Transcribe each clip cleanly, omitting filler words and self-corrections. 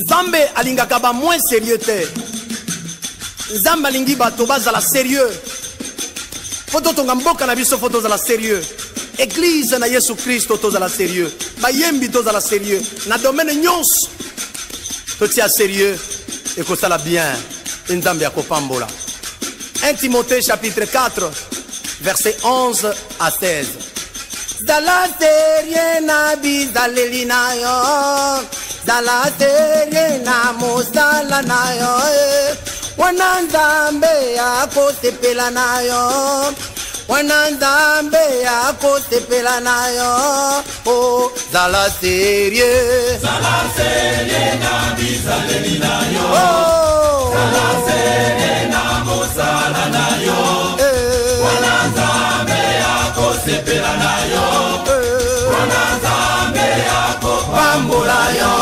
Nzambe alingaka ba moins sérieux te. Nzambe alingi bato bazala sérieux. Fo totonga mboka na biso, fo tozala sérieux. Église na Yesu Kristo tozala sérieux. Bayembi tozala sérieux. Na domaine nyonso totia sérieux ekosala bien e Nzambe akopambola. 1 Timothée chapitre 4 verset 11 à 16. Zala sérieux na bizaleli na yo. Zala sérieux na mosala na yo. Wana Nzambe akosepela na yo. Wana Nzambe akosepela na yo. Oh, zala sérieux. Zala sérieux na bizaleli na yo. Oh, zala sérieux na mosala na yo. Wana Nzambe akosepela na yo. Wana Nzambe akopambola yo.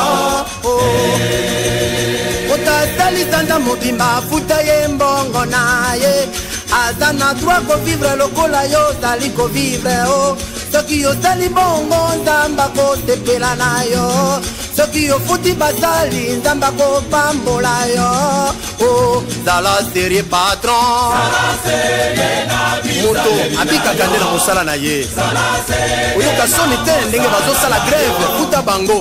Otasali sanza mobimba afuta ye mbongo na ye. Aza na droit kovivre lokola yo ozali kovivre o. Soki osali bongo Nzambe akosepela na yo. Soki ofuti basali Nzambe akopambola yo. Oh, zala sérieux patron. Moto abikaka nde na mosala na ye. Oyoka soni te ndenge bazosala grève, futa bango.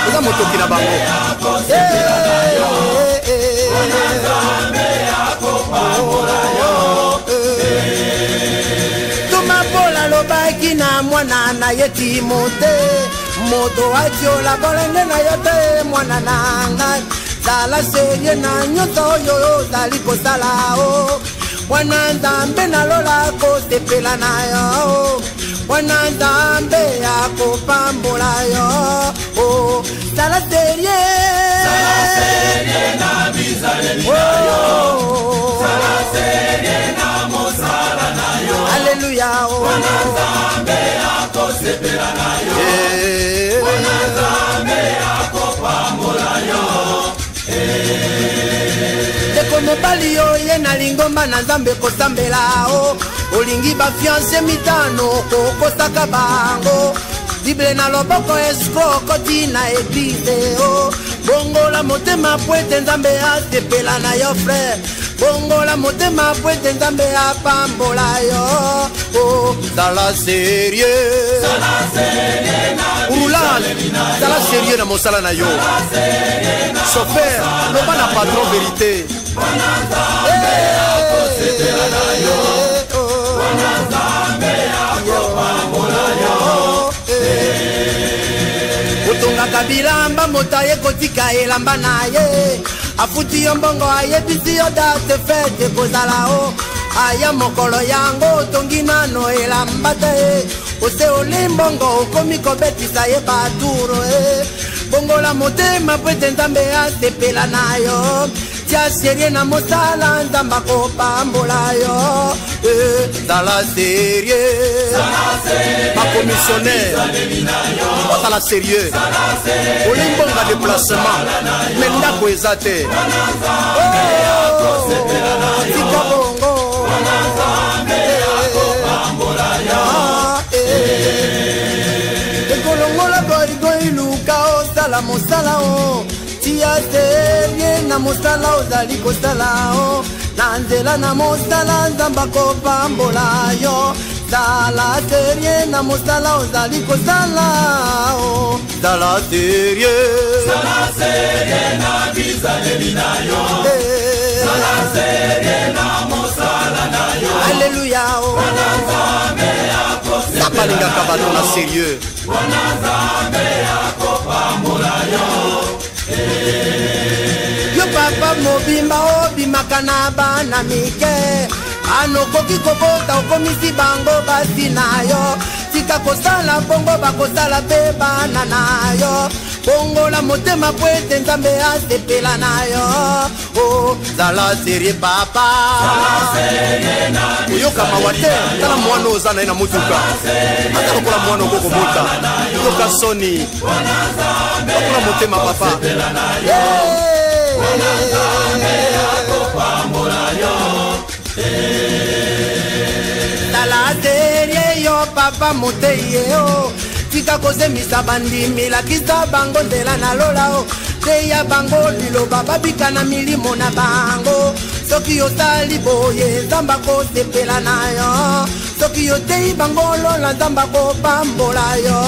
Oza motoki na bango. Toma Paul alobaki na mwana na ye Timote, moto atiola bolenge na yo te mwana na ngai. Zala sérieux na nyonso oyo ozali kosala o. Wana Nzambe na lola kosepela na yo. Wana Nzambe akopambola yo. Oh, zala sérieux. Zala sérieux na bizaleli na yo. Zala sérieux na mosala na yo. Alléluia. Wana Nzambe akosepela na yo. Wana Nzambe akopambola yo. Ndeko mobali yo ye na lingomba na Nzambe kosambela o. Olingi ba fiancé mitano kokosaka bango. Bible na loboko escroc okoti na église o. Bongola motema po ete Nzambe asepela na yo frère. Bongola motema po ete Nzambe apambola yo. Oh, zala sérieux. Zala sérieux na Roulage, bizaleli na yo. zala sérieux na mosala na yo. Zala sérieux na Chauffeur, mosala loba na na patron yo. vérité. Wana Nzambe akosepela na yo. Wana Nzambe akopambola yo. Otongaka bilamba, moto aye kotika elamba na ye. Afuti yo mbongo, ayebisi yo date fete kozala o. Aya mokolo yango otongi nano elamba te. Ose oli mbongo okomi kobetisa ye baturo e. Bongola motema po ete Nzambe asepela na yo. Tia sérieux na mosala, Nzambe akopambola yo. Zala sérieux. Zala sérieux Ba commissionnaire, na bizaleli na yo. ozala sérieux. Zala sérieux Oli mbongo ya déplacement, mosala na yo. mais ndako eza te. Wana Nzambe akosepela na yo. Tika bongo. Wana Nzambe akopambola yo. Ekolongola goigoi, luka osala mosala o. Tia sérieux na mosala ozali kosala o. Na nzela na mosala Nzambe akopambola yo. Zala sérieux na mosala ozali kosala o. Zala sérieux. Zala sérieux na bizaleli na yo. Zala sérieux na mosala na yo. Alléluia. Wana Nzambe akosepela Nzambe alingaka na bato yo. na sérieux. Wana Nzambe akopambola yo. Yo papa mobimba obimaka na bana mike. Anokoki kobota okomisi bango basi na yo. Tika kosala bongo bakosala mpe bana na yo. Bongola motema po ete Nzambe asepela na yo. Oh, zala sérieux papa. Zala sérieux na Oyoka mawa te, bizaleli na tala yo. mwana oza na ye na motuka. Ata lokola mwana okokobota. Yoka soni. Wana Nzambe Lokola motema papa. akosepela na yo. Wana Nzambe akopambola yo. Tala sérieux yo papa moteye o. Tika kozemisa bandimi, lakisa bango nzela na lola o. Teya bango liloba babika na milimo na bango. Soki osali boye Nzambe akosepela na yo. Soki oteyi bango lola Nzambe akopambola yo.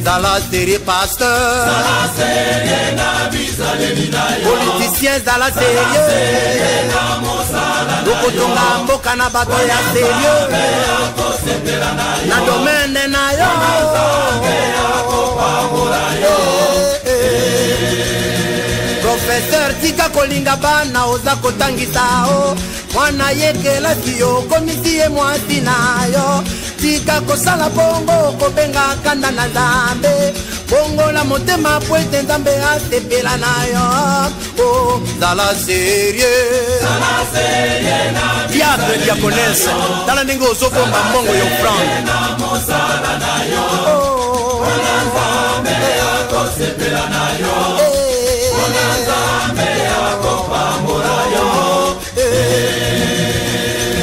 Zala sérieux pasteur, zala sérieux na bizaleli na yo. Politicien zala sérieux, na mosala na yo. Okotonga mboka na bato ya sérieux, akosepela na yo. Na domaine na yo, Nzambe akopambola yo. Professeur tika kolinga bana oza kotangisa o. Mwana ye kelasi yo okomisi ye mwasi na yo. Tika kosala bongo kobenga kanda na Nzambe. Bongola motema po ete Nzambe asepela na yo. Oh, zala sérieux, zala sérieux na diacre diaconesse, tala ndenge ozobomba mbongo ya offrande na mosala na yo. Wana Nzambe akosepela na yo. Wana Nzambe akopambola yo.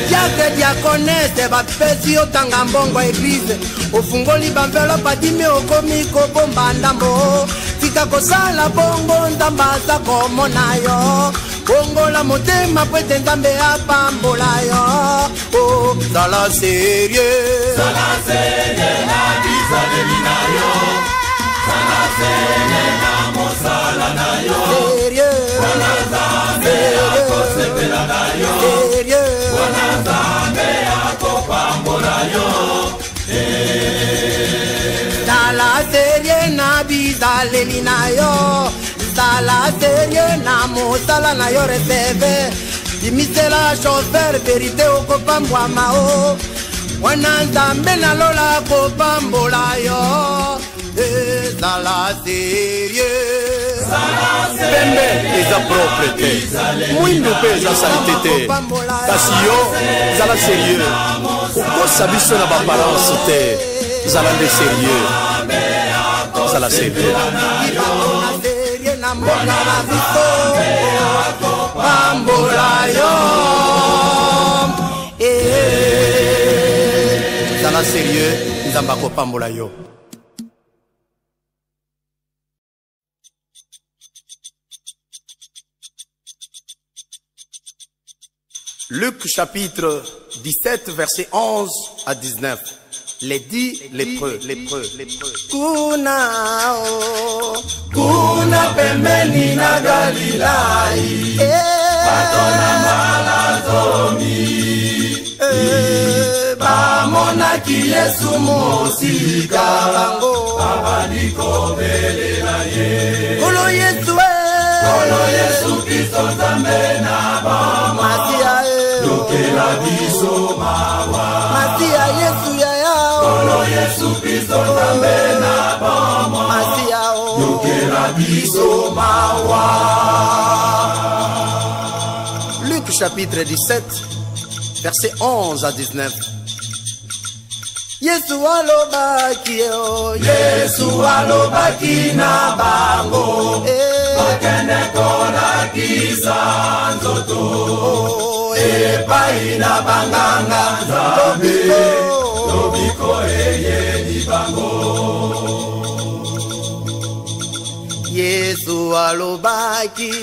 Diacre diaconesse bapesi yo tanga mbongo ya eglise, ofungoli bamvelope adimi okomi kobomba ndambo. Tika kosala bongo Nzambe aza komona yo. Bongola motema po ete Nzambe apambola yo. Oh, zala sérieux, zala sérieux na bizaleli na yo. Zala sérieux na mosala na yo. Sérieux, wana Nzambe akosepela na yo. Sérieux, wana Nzambe akopambola yo. Zala sérieux na bizaleli na yo. Zala sérieux na mosala na yo receve. Bimisela chauffeur vérité okopambwama o. Wana Nzambe na lola kopambola yo. Zala sérieux, pembe eza propre te, mwindu mpe eza salite te, kasi yo zala sérieux, kokosa biso na baparence te. Zala nde sérieux, zala sérieux. Na mboka na biso pambola yo. Zala sérieux, Nzambe akopambola yo. Luc chapitre 17, verset 11 à 19. Les 10 lépreux, lépreux, lépreux. Kuna o, kuna pembeni na Galilai, bato na malazomi bamonaki Yesu mosika, bango babandi kobelela ye. Kolo Yesu, Kolo Yesu Kristo Nzambe na bomoi, Masia yokela biso mawa. Masia Yesu ya ya, Kolo Yesu Kristo Nzambe na bomoi, Masia o, yokela biso mawa. Luc chapitre 17, verset 11 à 19. Yesu alobaki yo, Yesu alobaki na bango, bakende kolakisa nzoto epai na banganga Nzambe, lobiko eyeli bango. Yesu alobaki,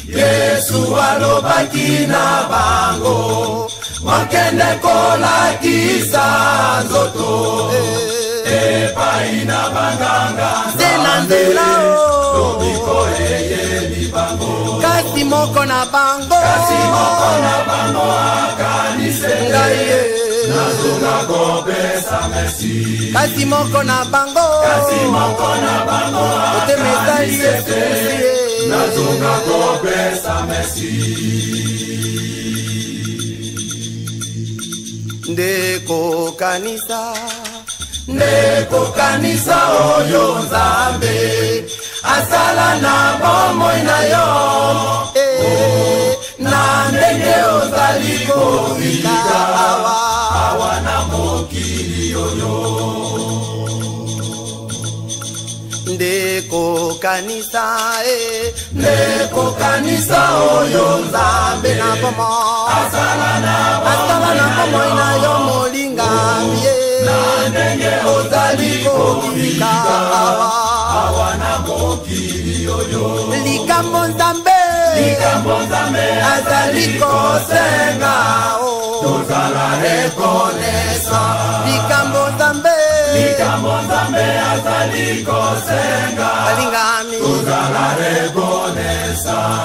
Yesu alobaki na bango, bakende kolakisa nzoto epai na banganga Nzambe, lobiko eyeli bango. Kasi moko na bango, kasi moko na bango akanise ngai nazonga kopesa merci. Kasi moko na bango, kasi moko na bango akanise nazonga kopesa merci. Ndeko kanisa, ndeko kanisa oyo Nzambe asala na bomoi na yo, na ndenge ozali kobika awa na mokili oyo. Ndeko kanisa, ndeko kanisa oyo Nzambe na bomoi asala na bomoi na yo molingami, na ndenge ozali kobika awa na mokili oyo. Likambo Nzambe azali kosenga, tozala reconnaissant. Likambo Nzambe, likambo Nzambe azali kosenga, balingami, tozala reconnaissant.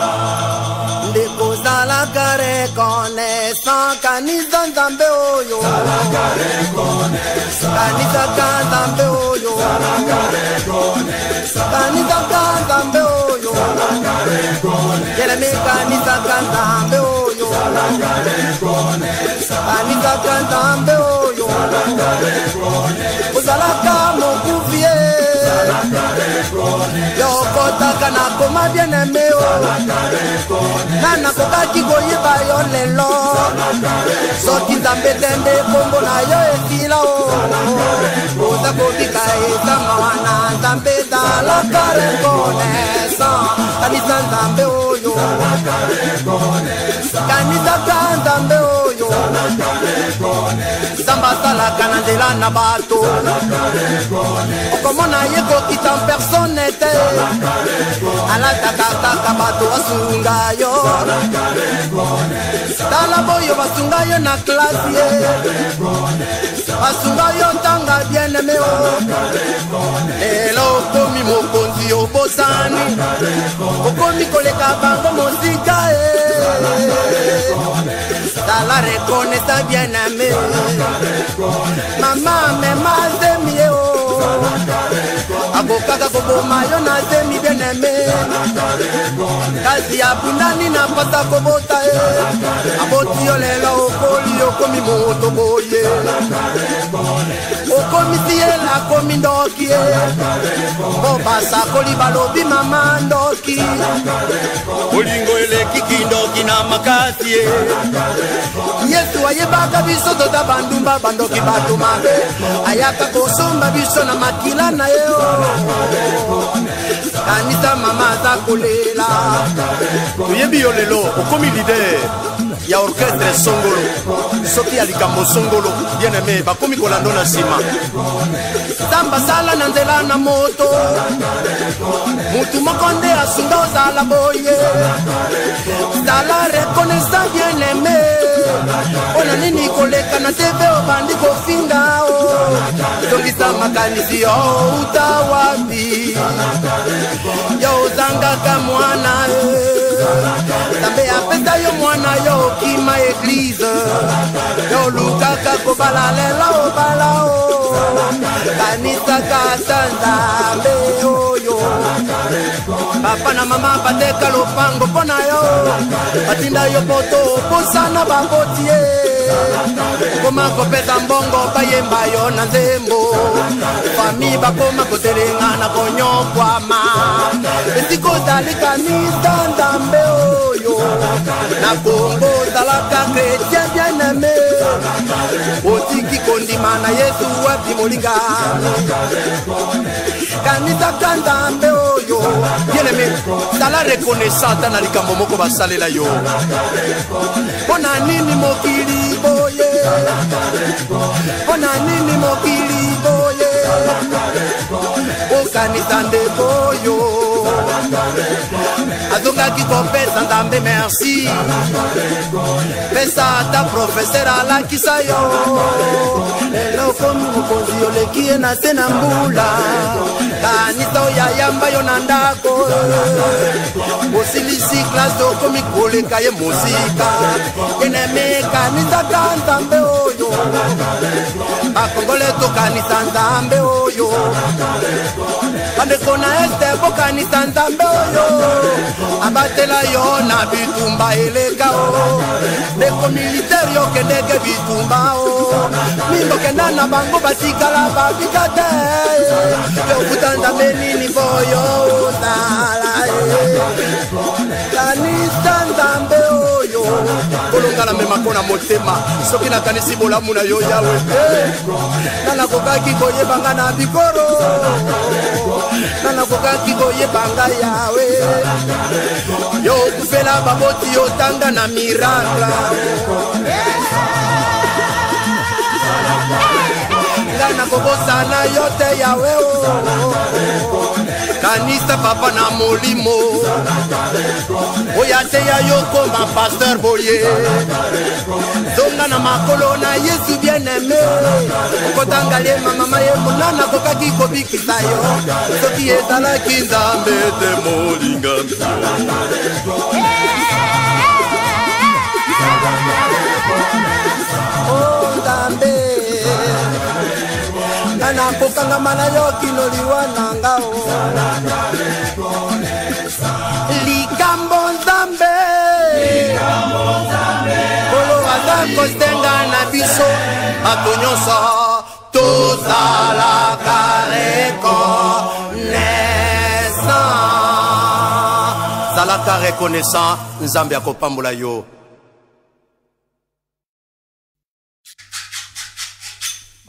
Ndeko, zalaka reconnaissant. Kanisa Nzambe oyo, zalaka reconnaissant. Kanisaka Nzambe oyo, zalaka reconnaissant. Kanisaka Nzambe oyo, zalaka reconnaissant. Jeremi, kanisaka Nzambe oyo, zalaka reconnaissant. Kanisaka Nzambe oyo, zalaka reconnaissant. Ozalaka mokufi ye, zalaka reconnaissant. Yo okotaka na koma bien-aimé o, zalaka reconnaissant. Nga nakokaki koyeba yo lelo soki Nzambe te nde kombo na yo esila o, oza kobika eza mawa na Nzambe. Zalaka reconnaissant. Kanisa Nzambe oyo, zalaka reconnaissant. Kanisaka Nzambe oyo, zalaka reconnaissant. Nzambe asalaka na nzela na bato, zalaka reconnaissant. Okomona ye kokita en personne te, alataka kaka bato asunga yo. Zalaka reconnaissant. Tala boyo basunga yo na classe ye, basunga yo ntanga, bien-aimé o, lelo okomi mokonzi, obosani, okomi koleka bango mosika e. Zala reconnaissant, bien-aimé. Mama mema zemi ye o, akokaka koboma yo na zemi, bien-aimé, kasi abundani na mpasa kobota ye, aboti yo. Lelo okoli, okomi moto boye, okomisi ye akomi ndoki ye, po basakoli balobi mama ndoki. Bolingo eleki kindoki na makasi ye. Yesu ayebaka biso tota bandumba, bandoki, bato mabe, ayaka kosomba biso na makila na ye o. Kanisa mama aza kolela. Toyebi yo lelo okomi leader ya orchestre songolo, soki ya likambo songolo, bien-aimé, bakomi kolanda na nsima. Nzambe asala na nzela na moto, mutu moko nde asunga ozala boye. Zala reconnaissant, bien-aimé. Mpona nini koleka na TV, obandi kofinga o? Tongisa makanisi yo, uta wapi? Yo ozangaka mwana e, Nzambe apesa yo mwana, yo okima église. Yo olukaka kobala, lelo obala o. Kanisaka ata Nzambe oyo. Papa na mama bateka lopango mpo na yo, batinda yo poto, obosana baboti ye, okoma kopesa mbongo bayemba yo na nzembo. Famille bakoma kotelenga na konyokwama esika ozali. Kanisa Nzambe oyo. Na Kongo ozalaka chrétien, bien-aimé, otiki kondima na Yesu, wapi molinga? Kanisaka Nzambe oyo. Bien-aimé, zala reconnaissant ata na likambo moko basalela yo. Mpo na nini mokili boye? Mpo na nini mokili boye? Okanisa ndeko oyo azongaki kopesa Nzambe merci. Pesa ata professeur alakisa yo, lelo okomi mokonzi, oleki ye na se na mbula. Kanisa oyo ayamba yo na ndako, osilisi classe, okomi koleka ye mosika. Bien-aimé, kanisaka Nzambe oyo. Bakongole, tokanisa Nzambe oyo. Bandeko na Est, bokanisa Nzambe oyo abatela yo na bitumba eleka o. Ndeko militaire, yokendeke bitumba o, mingi okenda na bango batikala babika te. Yokuta Nzambe nini mpo yo ozala? Kanisa Nzambe oyo. Kolonga na memako na motema soki nakanisi bolamu na yo, Yawe. Nga nakokaki koyebanga na bikoro, nga nakokaki koyebanga, Yawe. Yo okufela baboti, yo tanga na miracle. Nga nakobosana yo te, Yawe o. Kanisa papa na molimo oyo ateya yo koma pasteur boye. Zonga na makolo na Yesu bien-aimé. Okotanga lema mama ye monana akokaki kobikisa yo soki ezalaki Nzambe te molinga. Oh Nzambe, nga nakokangama na yo kino liwa na nga o. Likambo Nzambe, Nkolo aza kosenga na biso bato nyonso tozalaka reconnaissant. Zalaka reconnaissant, Nzambe akopambola yo.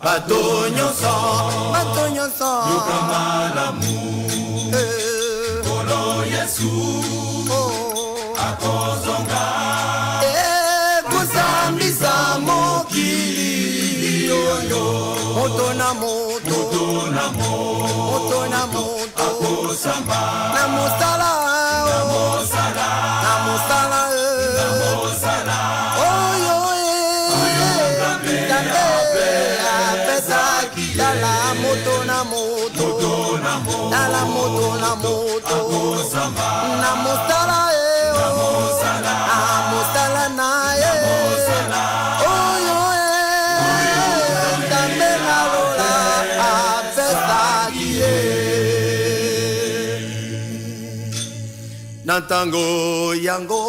Bato nyonso, bato nyonso, yoka malamu, Nkolo Yesu akozonga kosambisa mokili oyo. Moto na moto, moto na moto akosamba na mosala, na mosala, na mosala, na mosala oyo Nzambe apesaki. Tala moto na moto, tala moto na moto akosamba na mosala, na mosala, na mosala na ye oyo Nzambe na lola apesaki ye. Na ntango yango,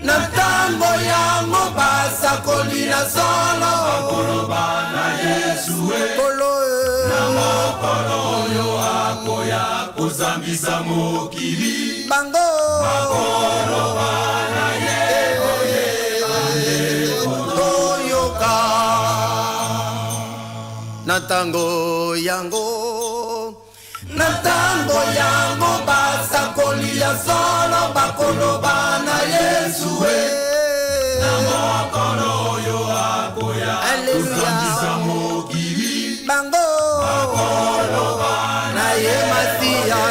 na ntango yango basakoli na solo bakoloba na Yesu Nkolo na mokolo oyo akoya kosambisa mokili. Bango bakoloba na ye toyoka. Na ntango yango, na ntango yango basakoli ya solo bakoloba na Yesu na mokolo oyo akoya kosambisa mokili. Bango bakoloba na ye Masiya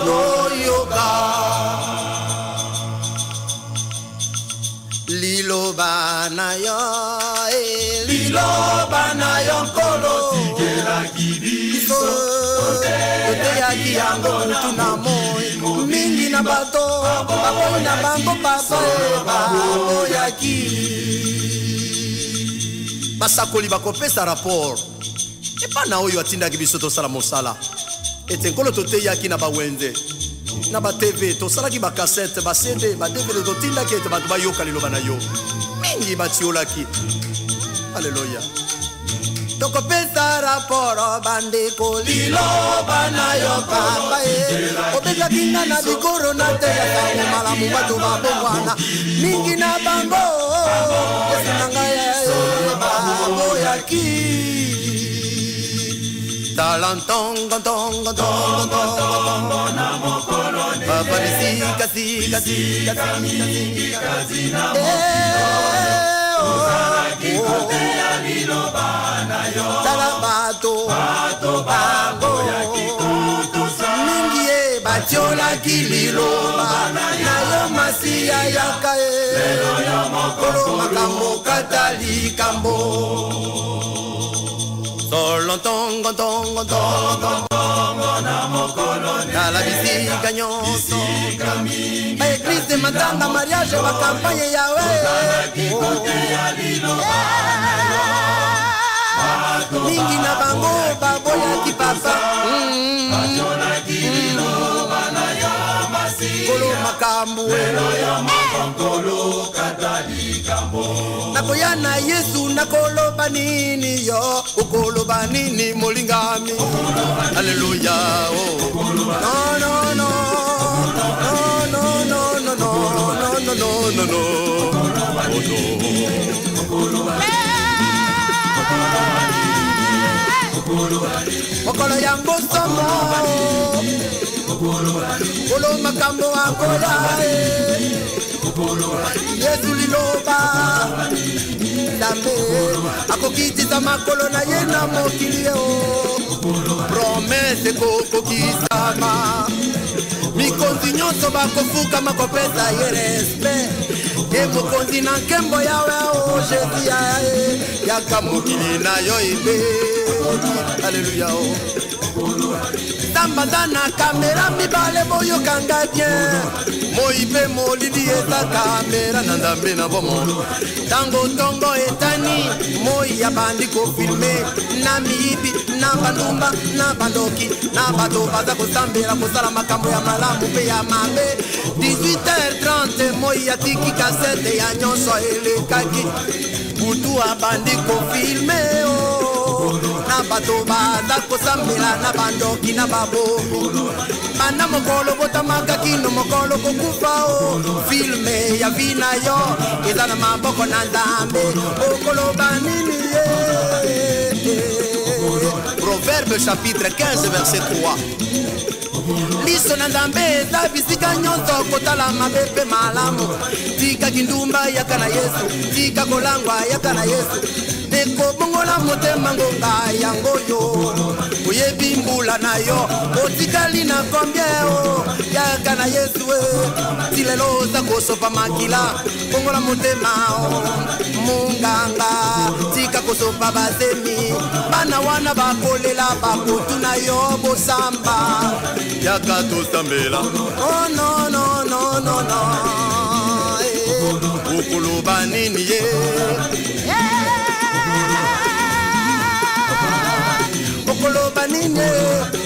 toyoka. Liloba na yo, liloba na yo Nkolo tikelaki biso, toteyaki yango mutu na moi. Mingi na bato baboyi na bango papa baboyaki. Basakoli bakopesa rapport epa na oyo atindaki biso tosala mosala. Ete Nkolo toteyaki na bawenze na ba TV, tosalaki bakasete, ba CD, ba DVD, totindaki ete bato bayoka liloba na yo. Mingi batiolaki. Alleluya. Tokopesa raporo bandeko, liloba na yo papa obengaki nga na bikoro na te ya sango malamu, bato babongwana. Mingi na bango Yesu na ngai baboyaki. Tala ntongo ntongo ntongo ntongo na mokolo papa bisika sika sika mingi kasi na mokili tozalaki koteya liloba na yo. Tala bato bato baboyaki kotosa mingi ye batiolaki liloba na yo Masiya yaka lelo yo mokolo makambo kata likambo. Solo ntongo ntongo ntongo ntongo na mokolo tala bisika nyonso, bisika mingi baeglise, matanga, mariage, bakampagne yawe tozalaki koteya liloba na yo. Mingi na bango baboyaki papa, batiolaki liloba na yo Masiya. Kolo makambo lelo yo moko Nkolo kata likambo. Nakoya na Yesu nakoloba nini yo, okoloba nini molingami? Alleluya. Non non non non non non non non non non. Mokolo yango somo, Kolo makambo akoya Yesu liloba Nzambe akokitisa makolo na ye na mokili o. Promesse ekokokisama, mikonzi nyonso bakofukama kopesa ye respect. Ye mokonzi na nkembo yawe o Jésus ya ye, yaka mokili na yo ebe. Alleluia o. Nzambe aza na kamera mibale, boyokanga bien. Moi mpe molili eza kamera na Nzambe na bomo. Ntango ntongo etani, moi abandi kofilme na miyibi, na bandumba, na bandoki, na bato baza kosambela, kosala makambo ya malamu mpe ya mabe. 18h30 moi atiki kasete ya nyonso elekaki. Butu abandi kofilme o na bato baza kosambela, na bandoki, na babomi. Banda mokolo botamaka kino mokolo kokufa o, filme ya vi na yo eza na maboko na Nzambe. Okoloba nini ye? Proverbe chapitre 15 verset 3. Liso na Nzambe eza bisika nyonso, kotala mabe mpe malamu. Tika kindumba, yaka na Yesu. Tika kolangwa, yaka na Yesu. Ekobongola motema, ngonga yango yo oyebi mbula na yo otikali na combien o. Yaka na Yesu e. Ti lelo oza kosopa makila, bongola motema o. Munganga, tika kosopa bazemi. Bana wana bakolela, bakotuna yo bosamba. Yaka tosambela. Oh non, non, non, non, non, eh. Okoloba nini ye? Okoloba nini?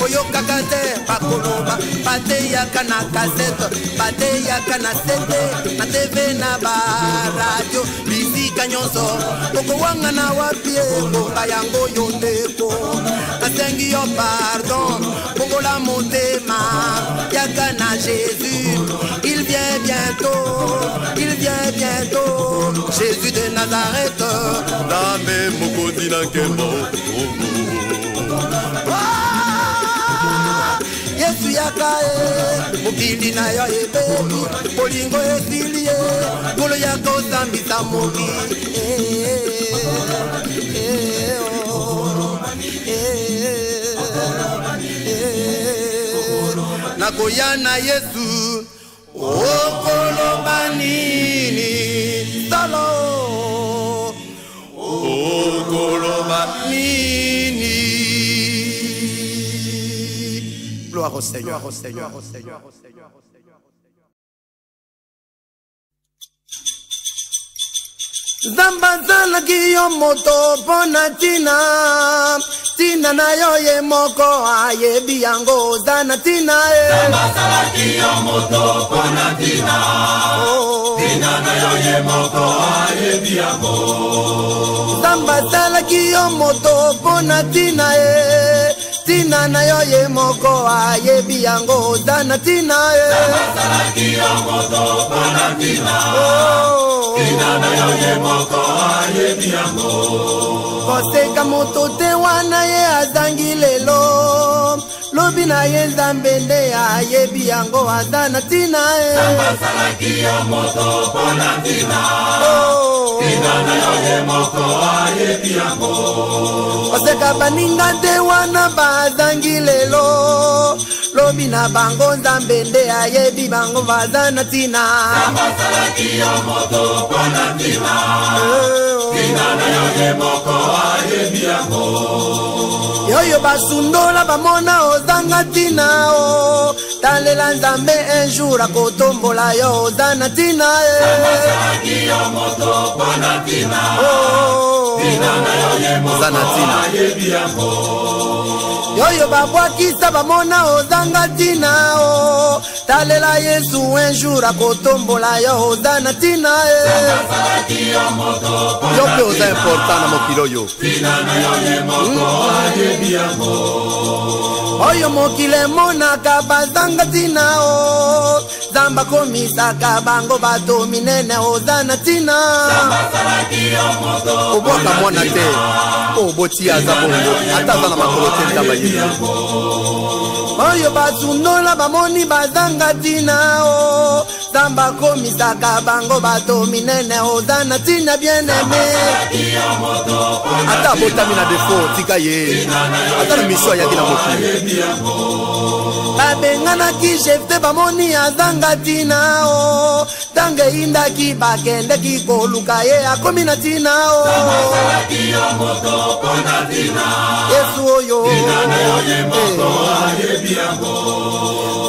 Oyokaka te, bakoloba, bateyaka na kasete, bateyaka na sete, na TV, na baradio, bisika nyonso. Okowanga na wapi? Ebonga yango yo ndeko, nasengi yo pardon, bongola motema, yaka na Jésus. Il vient bientôt, il vient bientôt, Jésus de Nazareth. Nzambe mokonzi na nkembo. Ah, Yesu yaka e, mokili na yo ebebi, bolingo esili ye. Nkolo yaka osambisa mokili. Eh, eh, oh. Eh, eh. Nakoya na Yesu, okoloba nini solo? Okoloba nini? Gloire au Seigneur, au Seigneur, au Seigneur, au Seigneur. Nzambe azalaki yo moto mpo na ntina, ntina na yo ye moko ayebi yango. Oza na ntina e. Asalaki yo moto mpo na ntina. Oh. Ntina na yo ye moko ayebi yango. Nzambe asalaki yo moto mpo na ntina e, ntina na yo ye moko ayebi yango. Oza na ntina e. Asalaki yo moto mpo na ntina. Oh. Ntina na yo ye moko ayebi yango. Koseka moto te wana ye azangi lelo, lobi na ye Nzambe nde ayebi yango. Aza na ntina e. Asalaki yo moto mpo na ntina. Oh. Ntina na yo ye moko ayebi yango. Koseka baninga te wana bazangi lelo, lobi na bango Nzambe nde ayebi bango. Baza na ntina. Asalaki yo moto mpo na ntina. Eh, oh. Ntina na yo ye moko ayebi yango. Yoyo basundola, bamona ozanga ntina o, talela Nzambe, un jour akotombola yo. Oza na ntina e. Asalaki yo moto mpo na ntina. Oh. Ntina na yo ye Oza na moko ntina. ayebi yango. Yoyo babwakisa, bamona ozanga ntina o, talela Yesu, un jour akotombola yo. Oza na ntina e. Asalaki yo moto mpo Yo na mpe oza important na mokili oyo. Ntina na yo ye moko ayebi yango. Oyo mokili emonaka bazanga ntina o, Nzambe akomisaka bango bato minene. Oza na ntina. Asalaki yo moto. Obwaka mwana te mpo oboti ye aza bongo, ata aza na makolo te, Nzambe ayebi. Oyo basundola, bamoni bazanga ntina o. Nzambe akomisaka bango bato minene, oza na ntina bien aimé. Ata abotami na defo, tika ye, ata na mission ayaki na mokili. Babenganaki Jefte, bamoni azanga ntina o. Ntango eyindaki bakendeki koluka ye, akomi na ntina o. Yesu oyo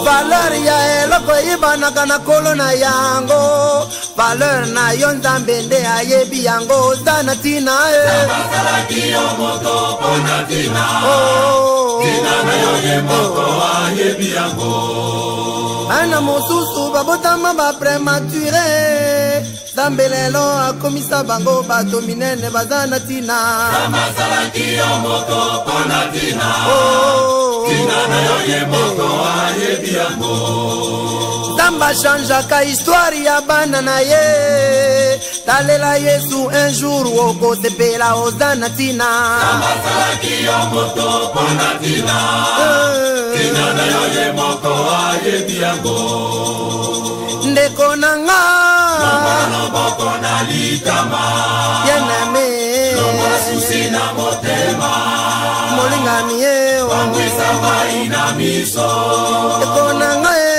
valeur ya eloko eyebanaka na kolo na yango, valeur na yo Nzambe nde ayebi yango, oza na ntina e. Bana mosusu babotama bapremature, Nzambe lelo akomisa bango bato minene, baza na ntina. Nzambe achangeaka histoire ya bana na ye. Talela Yesu un jour okosepela, oza na ntina. Ndeko na nga bien-aimé, molingami ye, ndeko na nga ye,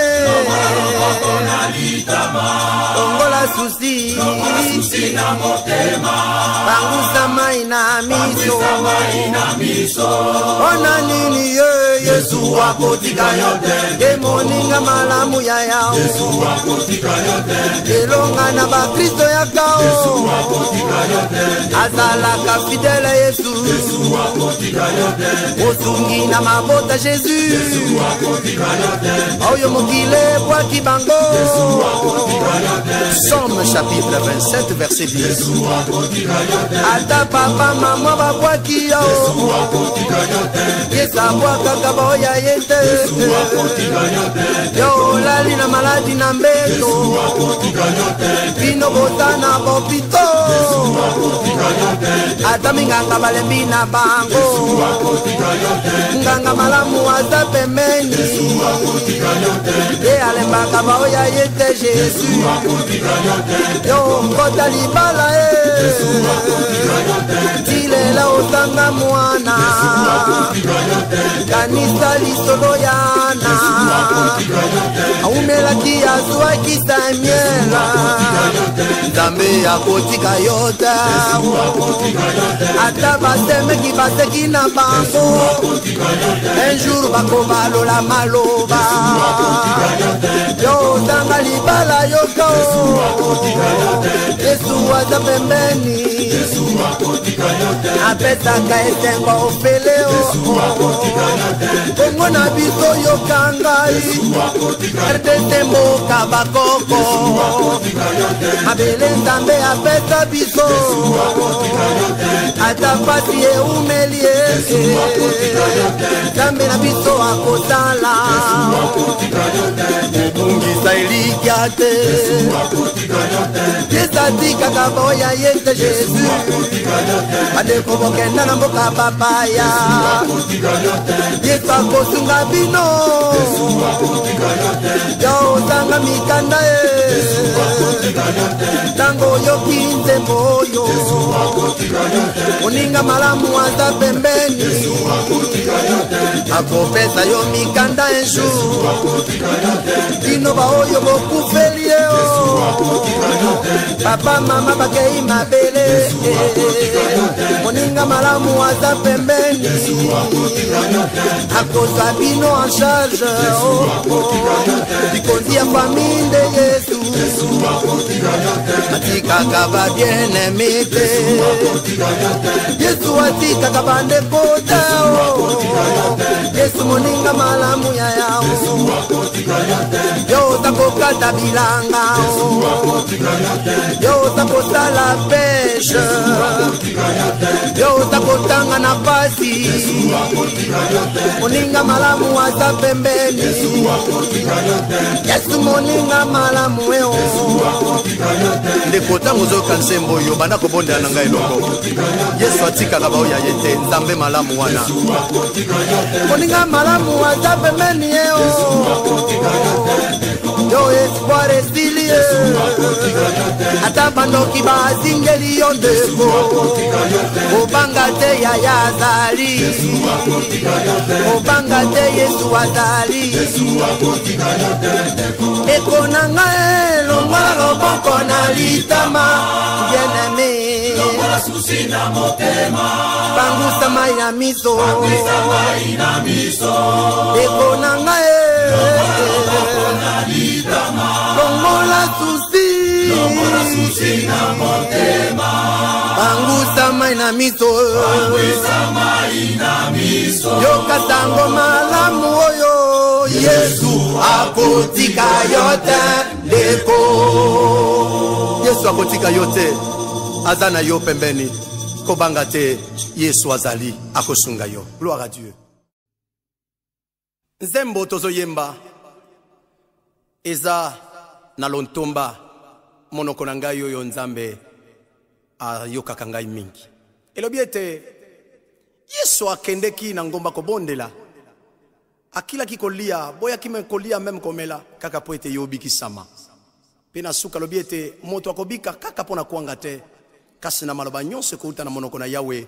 longola susi, pangusa mai na miso. Ona nini ye, Yesu akotika yo te, ye moninga malamu ya yao, elonga na bakristo ya kao, azalaka fidele Yesu, osungi na mabota Jésus, oyo mokili ebwaki bango. Psaume chapitre 27 verset 10. Ata papa mama babwaki yo, Yesu abwakaka baoya ye te. Yo olali na maladi na mbeto, bino boza na bopito, ata minganga balembi na bango, nganga malamu aza pembeni, ye alembaka baoya ye te. Jésus, yo nkota libala e, tilela ozanga mwana, kanisa lisolo yana aumelaki azwaki Samuel. Nzambe akotika yo te, ata basemeki baseki na bango, un jour bakobalola maloba. Yo ozanga libala, yoka Yesu aza pembeni, apesaka esengo ofele o. Kongo na biso, yoka ngai, RDC mboka bakoko, mabele Nzambe apesa biso, ata pasi eumeli ye, Nzambe na biso akosala. Kobungisa elikya te, Yesu atikaka boya ye te. Jésus, bandeko bokenda na mboka bapaya, Yesu akosunga bino. Yo ozanga mikanda ye, ntango oyoki nzembo oyo, moninga malamu aza pembeni, akopesa yo mikanda un jour. Bino baoyo bokufeli ye o, papa mama bakei mabele, moninga malamu aza pembeni, akozwa bino en charge. Likonzi ya famille nde Yesu, atikaka babien-aimé te, Yesu atikaka bandeko te. Yesu moninga malamu ya yao. Yo oza kokata bilanga, yo oza kosala pêche, yo oza Bakotanga na pasi. Moninga malamu aza pembeni. Yesu moninga malamu eo. Ndeko, ntango ozoyoka nzembo oyo, banda kobondela na ngai elongo. Yesu atikaka baoyo ya ye te. Nzambe malamu wana. Moninga malamu aza pembeni eo. Yo espoir esili ye. Ata bandoki bazingeli yo ndeko. Obanga te, yaya azali. Obanga te, Yesu azali. Eko na ngai, longola loboko na litama, bien-aimé. Pangusa mai na miso. Eko na ngai, longola souci. Pangusa mai na miso. Yoka sango malamu oyo: Yesu akotika yo te, ndeko. Yesu akotika yo te, aza na yo pembeni. Kobanga te, Yesu azali, akosunga yo. Gloire à Dieu. Nzembo tozoyemba eza na lontomba monoko na ngai oyo Nzambe ayokaka ngai mingi. Elobi ete Yesu akendeki na ngomba kobondela, akilaki kolia, boyaki me kolia même komela, kaka mpo ete ye obikisama. Mpe na suka alobi ete moto akobika kaka mpo na kwanga te, kasi na maloba nyonso ekouta na monoko na Yawe.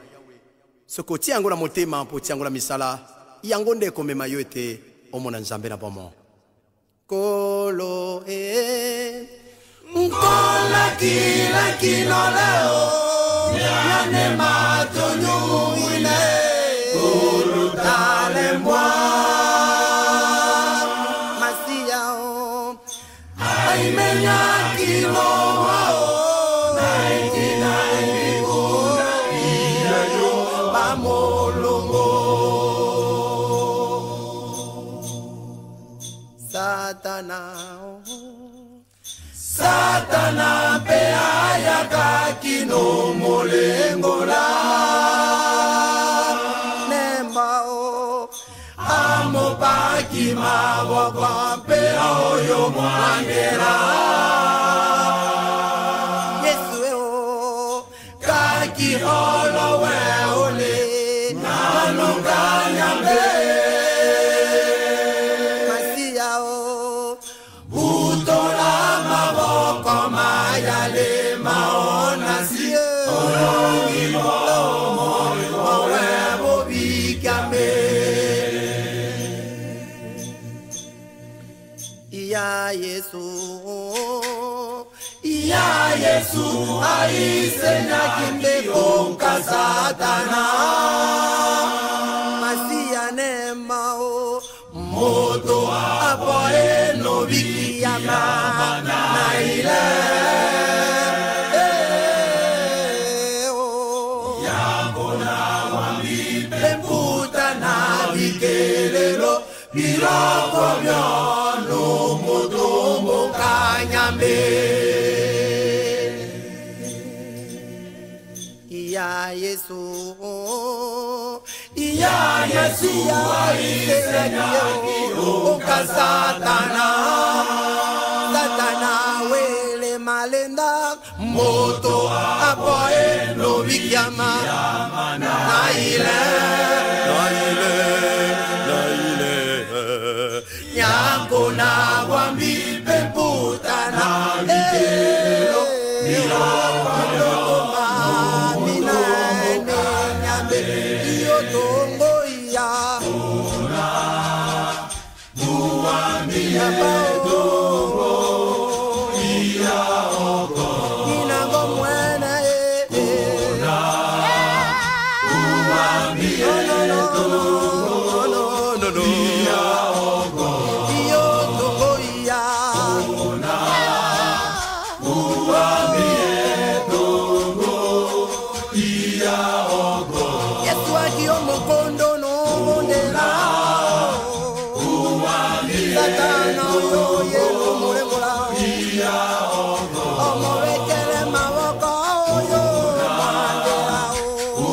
Soki otia yango na motema mpo otia yango na misala, yango nde ekomema yo ete omona Nzambe na bomo. Kolo e Nkola kino leo miane matonyuile kulutalembwa. Masia o Aimenya kilo wao naitina ibikuna iyayo bamolongo. Satana o Satana mpe ayaka kino molengola. Nemba o Amopaki maboko mpe oyo mwangela. Yesu e o Kaki olowe ole naluka nyambe. Masia o Butola maboko mayale maonasi owe bobikame. Ya Yesu. Ya Yesu aisenyaki mbekonka Satana. Masia nema o Moto apo enobikiyama na ile. Eh, o. Mpe na bikelelo biloko byono moto mokanyambe. Ya Yesu. Ya Yesu aisenyaki oka Satana. Satana wele malenda. Moto apo enobikiama na ile. Na ile. Nyako na wambi mpe mputa na bikelelo biloko Minene nyambe iyo tongo ya Inango mwene e No, no, no, no, no, no. Iyo tongo ya Yesu akio mokondo no bondela. Satana oyo yelo molengola. Omobekele maboko oyo mwandela o.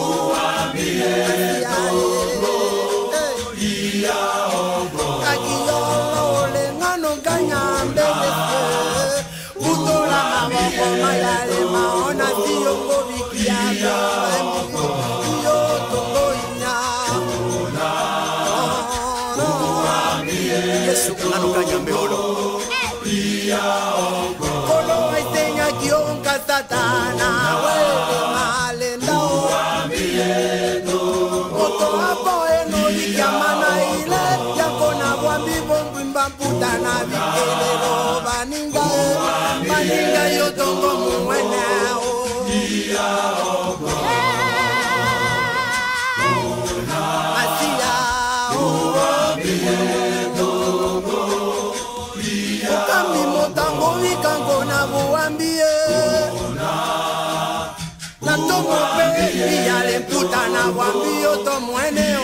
Tomope iyale mputa na wambi yo tomwene o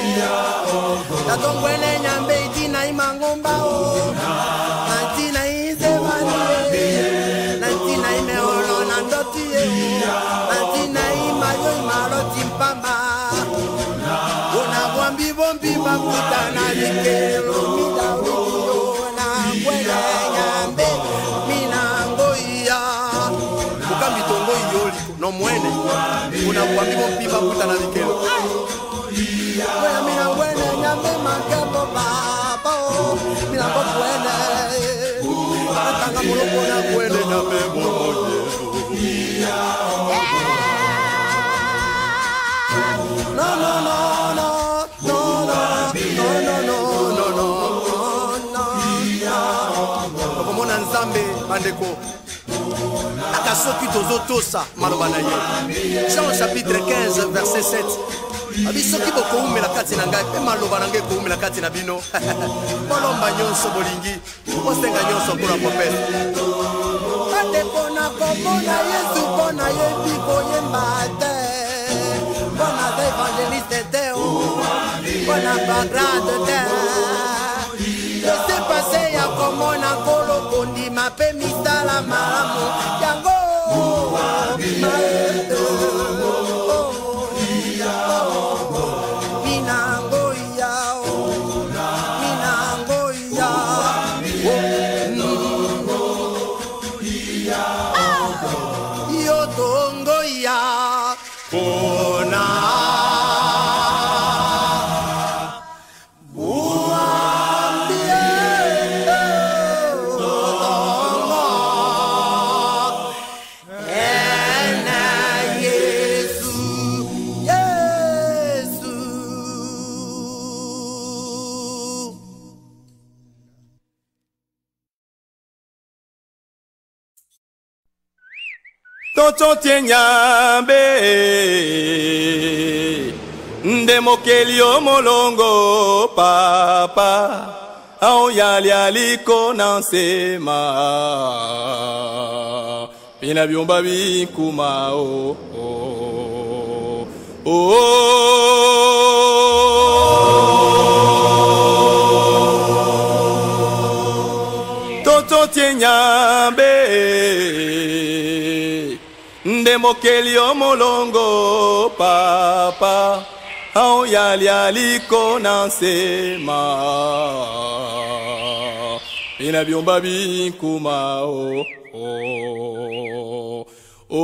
Tatongwene nyambe itina imangomba o Nantina izebani Nantina imeolo na ndoti ye o Nantina imayo imaloti mpamba Ona wambi bombi maputa na likelo mida uliyo na ngwene nyambe minango iya Mukambi tongo iyo liko no mwene Una wambi bombi maputa na likelo Wena mina ngwene nyambe makembo baba o Minango kwene Atanga moloko na kwene nyambe momo Yesu No, no, no, no, no, no, no, no, no, no, no, no, no. Okomona Nzambe bandeko aka soki tozotosa maloba na ye. Jean chapitre 15 verset 7. Abi soki bokoumela kati na ngai mpe maloba na ngai ekoumela kati na bino. Bolomba nyonso bolingi, bosenga nyonso mpona kopesa. Bandeko nakomona Yesu mpo nayebi koyemba te. Mpo naza evangeliste te o, mpo na bagrade te. Laissez passer ya komona nkolo kondima mpe misala malamu yango minango ya minango ya yo tongo ya pona Toto nyambe nde mokeli yo molongo papa aoyali aliko na nsema pina byumba bikuma o o o Toto nyambe nde mokeli yo molongo papa aoyali aliko na nsema pina byumba bikuma o o o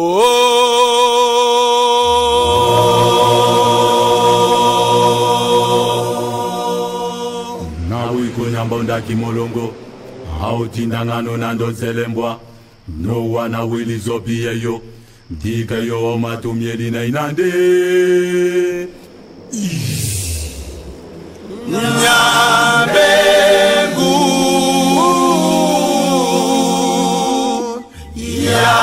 Nawi kunyamba ndaki molongo autindangano na ndonzelembwa no wana wili zopi yo ndika yo matumieli na inande Nyambengu ya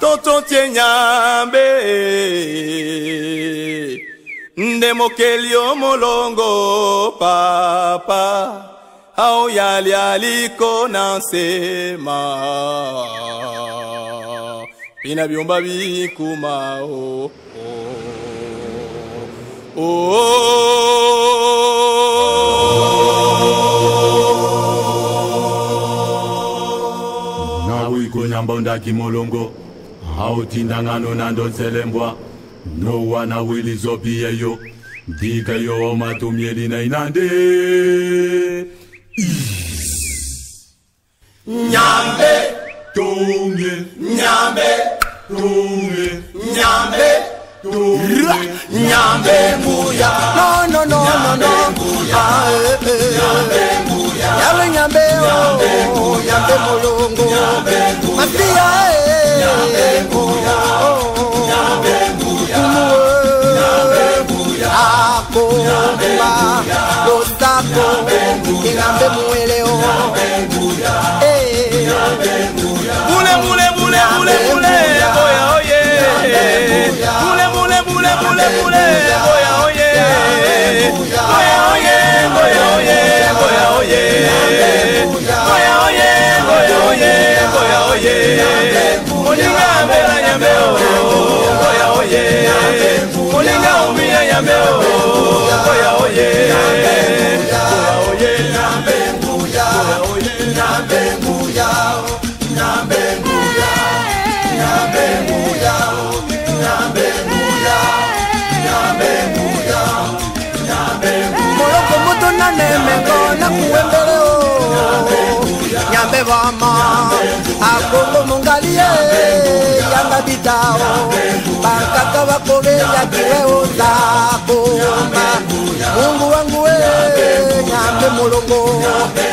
Toto tie nyambe nde mokeli yo molongo papa aoyali aliko na nsema pina byumba bikuma o o Nawi kunyamba ndaki molongo autindangano na ndonzelembwa no wana wili zopi yo ndika yo matumieli na inande Nyambe Tonge Nyambe Tonge Nyambe Tonge Nyambe nguya No no no no no Nyambe nguya Nyambe nyambe o nyambe molongo Matia Nyambe nguya Nyambe nguya Nyambe nguya Ako mba losako Nyambe muele o Mule mule mule mule mule boya oye Mule mule mule mule mule boya oye Boya oye boya oye boya oye Boya oye boya oye, boya oye. Moninga ambela nyambe o, boya oye. Moninga umia nyambe o, boya oye. Boya oye, nyambe nguya, boya oye, nyambe nguya, nyambe nguya, nyambe nguya, nyambe nguya, nyambe nguya, nyambe nguya. Moloko moto na nemengo na kuwembele o, nyambe bama akongo mongali ye yanga bitao bankaka bakobe yakiwe ozakoma Mungu wangu we nyambe molongo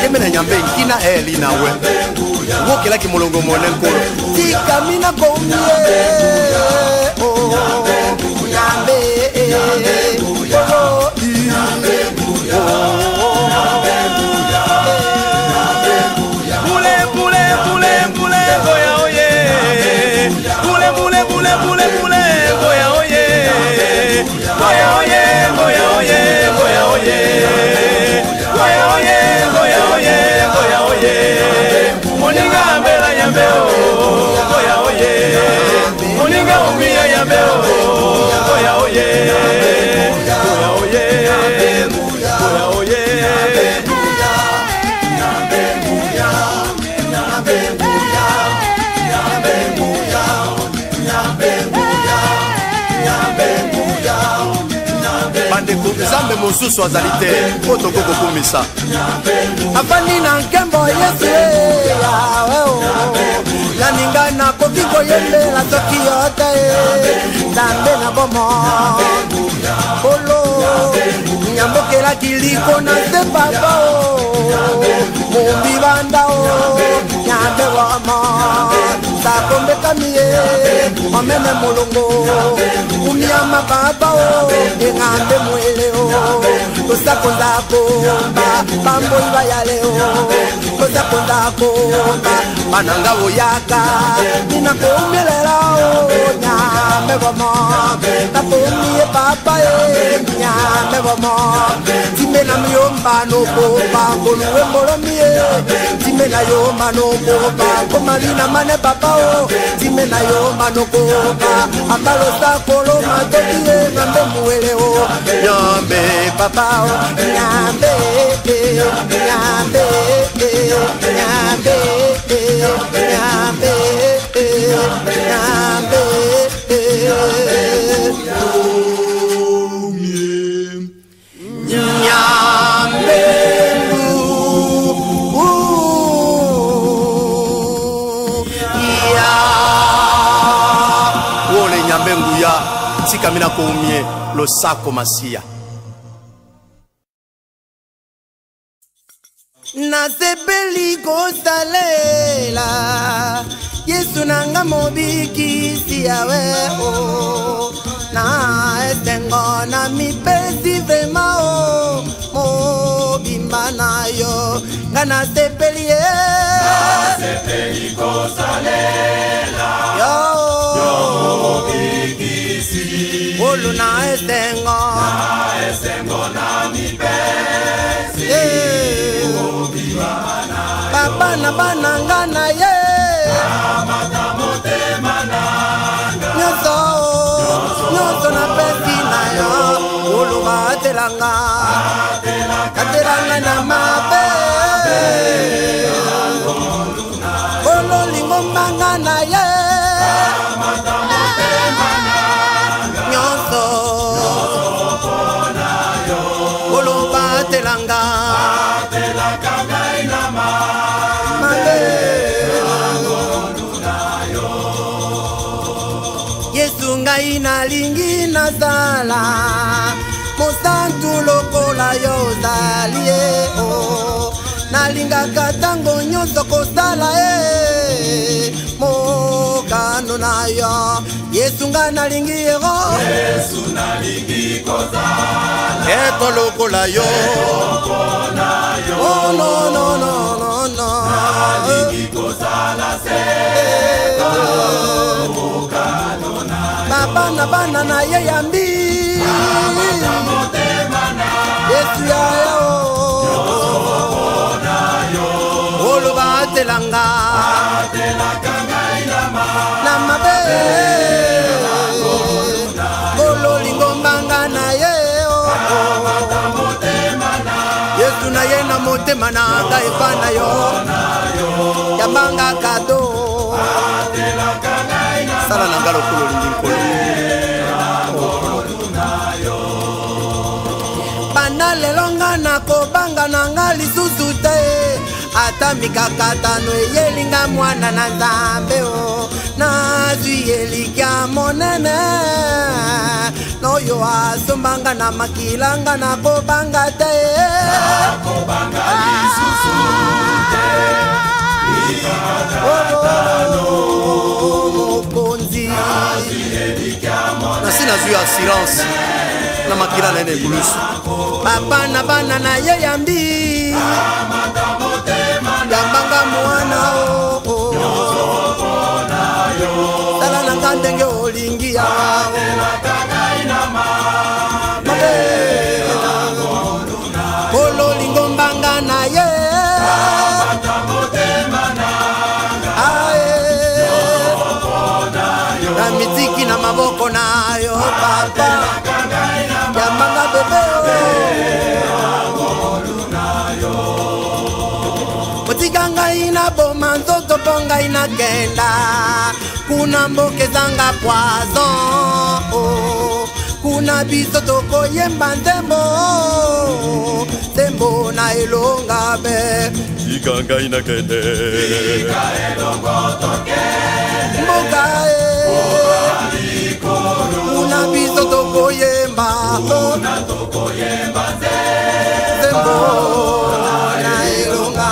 Yembe na nyambe nkina eli na we wokelaki molongo mone nkolo tika mina komie oh, nyambe oh, Bule bule bule bule boya oye. Bule bule bule bule bule boya oye. Boya oye, boya oye, boya oye. Boya oye, boya oye, boya oye. Moninga ambela nyambe o, boya oye. Moninga umia nyambe o, boya oye. Boya oye, boya oye. Bandeko, nzambe mosusu azali te mpo tokoki kokumisa. Afandi na nkembo Yesu yawe o, naninga nakoki koyembela soki yo te nzambe na bomo kolo nyambokelaki liko na se papa o mombi banda o nyambe wama sakombekami ye omeme molongo umiama papa o engambe mwele o tosakonzakomba bamboi bayale o tosakonzakomba bananga oyaka ninakomelela o nyambe bomo nakomie papa e nyambe bomo timbe na miyomba nokoba koluwe mbolomie timbe na yomba nokoba komalina mane papa o timbe na yomba nokoba ambalosa koloma tokie ngambe muwele o nyambe papa o nyambe nyambe nyambe nyambe nyambe nyambe ya wole nyambe nguya tika mina koumie losako masiya. Nasepeli kosalela Yesu nanga mobikisi yawe o na esengo na mipesi vrema o mobimba na yo nga nasepeli ye Nasepeli kosalela yo mobikisi olu na esengo na esengo na mipesi mobimba na yo papa na bana nga na ye kamata motema nanga nyonso nyonso napesi na yo oloba atelanga atelanga na mabe ololingo mbanga na ye nyonso oloba atelanga atelaka ngai na mabe Yesu ngai nalingi nazala mosantu lokola yo ozali ye o nalingaka ntango nyonso kosala ye mokano na yo Yesu ngai nalingi yero Yesu nalingi kozala eto lokola yo oh no no no no no nalingi kozala seko mokano na baba na bana na ye yambi kamata motema na Yesu ya yo na yo oloba atelanga Kolo lingombanga na ye oh, oh. Yesu na ye na motema na ngai epa na yo yambanga kado. Sala na nga lokola olingi, Nkolo. Banda lelo nga nakobanga na nga lisusu te, ata mikakatano eyelinga. Mwana na Nzambe o, nazwi elikya monene noyo asombanga na makilanga, nakobanga te. Nakobanga lisusu te. Oh, mokonzi. Nasi nazwi assurance na makila na ye na ekulusu. Papa na bana na ye yambi yambanga mwana o, oh. Tala na nga ndenge olingi yawa mabe. Kolo lingombanga na ye. Ae. Na mitiki na maboko na yo, papa, yambanga bebe o. Otika ngai naboma nzoto mpo ngai nakenda kuna mboka ezanga poison oh. Kuna biso tokoyemba nzembo, nzembo na elonga be. Tika ngai nakende. Mboka e, kuna biso tokoyemba nzembo na elonga.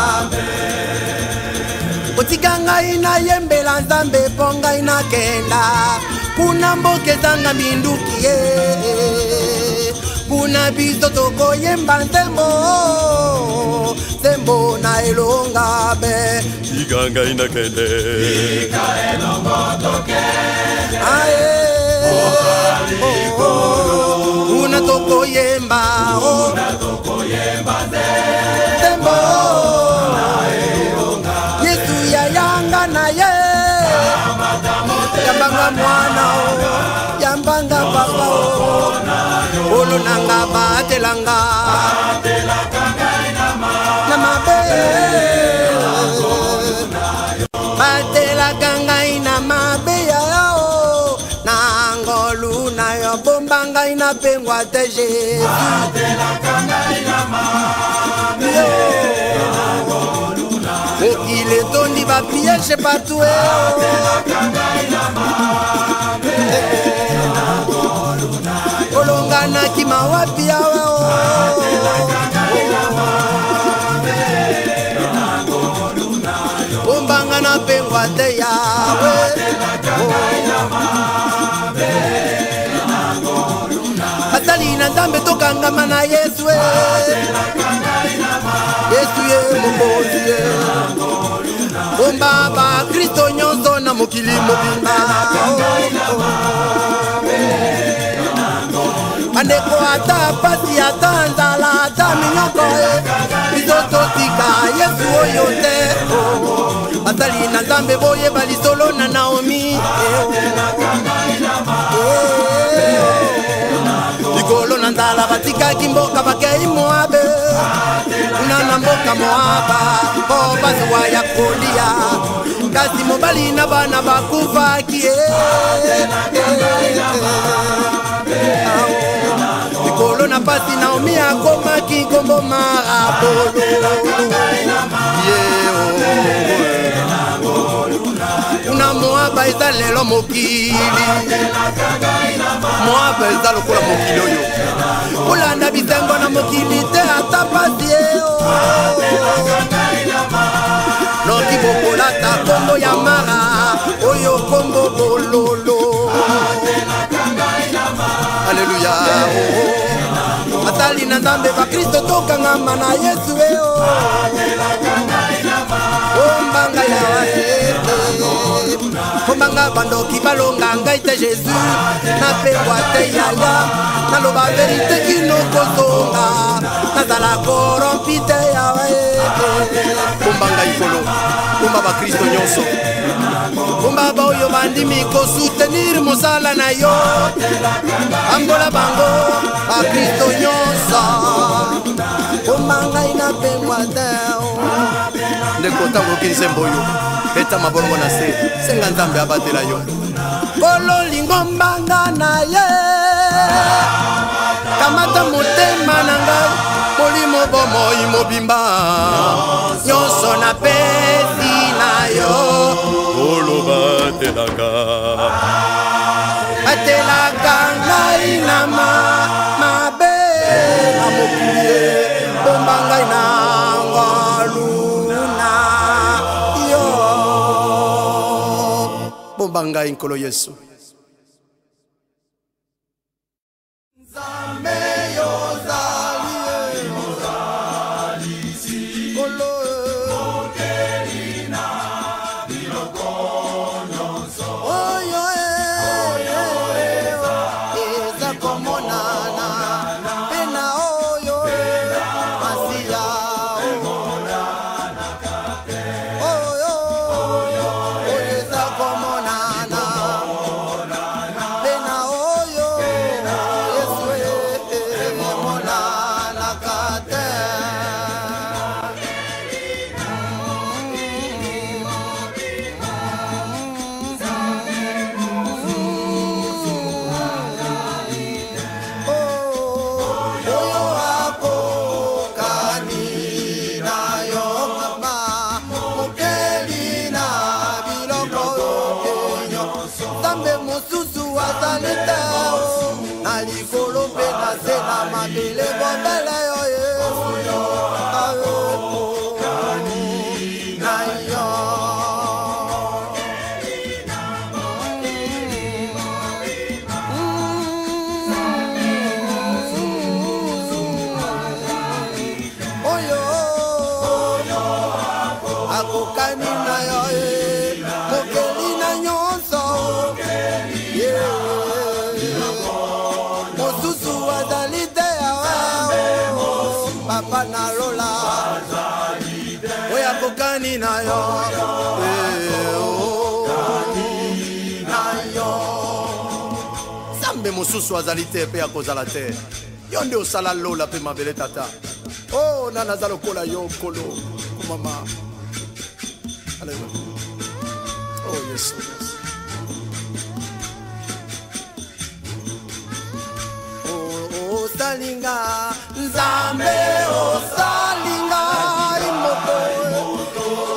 Otika ngai nayembela Nzambe mpo ngai nakenda kuna mboka ezanga minduki ye. Kuna biso tokoyemba nzembo, nzembo na elonga be. Tika ngai nakende. Ae, oh, oh, kuna tokoyemba oh. Nzembo Yesu yayanga na ye, yambanga mwana o, yambanga papa o. Olo nanga batelanga na mabe, batelaka ngai na mabe ya yo. Na ngolu na yo bomba ngai, napengwa te, Jésus. Mokili etondi bapiège partout e. Olonganaki mawapi awa o? Bombanga napengwa te, Yawe. Basali na Nzambe, tokangama na Yesu e. Yesu ye mokonzi ye, bomba bakristo nyonso na mokili mobimba. Bandeko, ata pasi, ata nzala, ata minyoko e, biso totika Yesu oyo te. Basali na Nzambe, boyeba lisolo na Naomi. Likolo na nzala batikaki mboka, bakei Moabe. Kuna na mboka Moaba mpo bazwa ya kolia, kasi mobali na bana bakufaki ye. Likolo na pasi, Naomi akomaki nkombo Mara, bololo ye. Kuna Moaba eza lelo mokili. Moaba eza lokola mokili oyo. Kolanda bisengo na mokili te, ata pasi ye. Noki bokolata kombo ya Mara, oyo kombo bololo. Aleluya. Basali na Nzambe, bakristo, tokangama na Yesu e. Bombanga yawe, bombanga bandoki balonga ngai te. Jésus, napengwa te yaya, naloba verité kino kozonga, nazala corrompu te yawe. Bomba ngai Nkolo, bomba bakristo nyonso, bomba baoyo bandimi kosoutenir mosala na yo, ambola bango bakristo nyonso, bomba ngai napengwa te. Ndeko, ntango oyoki nzembo oyo, beta mabolongo na se, senga Nzambe abatela yo. Kolo lingombanga na ye, kamata motema na ngai, molimo, bomoi mobimba nyonso napesi na yo. Olobatelaka Batelaka ngai na mabe na mokili, bomba ngai na ngolu na yo, bomba ngai Nkolo Yesu. Nzambe yozali Nkolo, oyo eza komonana mpe na oyo masiya, oyo eza komonana mpe na oyo Yesu emonanaka te. Oyo akokani na yo mama, mokeli na biloko nyonso, Nzambe mosusu azali te na likolo mpe na se na mabele, bobele yo Yesu akokani na yo. Oyo akokani na yo ye, mokeli na nyonso ye, mosusu azali te yawe, papa na lola, oyo akokani na yo. Eh, oh, na yo. Nzambe mosusu azali te mpe akozala te, yo nde osala lola mpe mabele. Tata o, nani aza lokola yo Nkolo? Kumama. Alleluya. Oh Yesu. Osalinga Nzambe, osalinga moko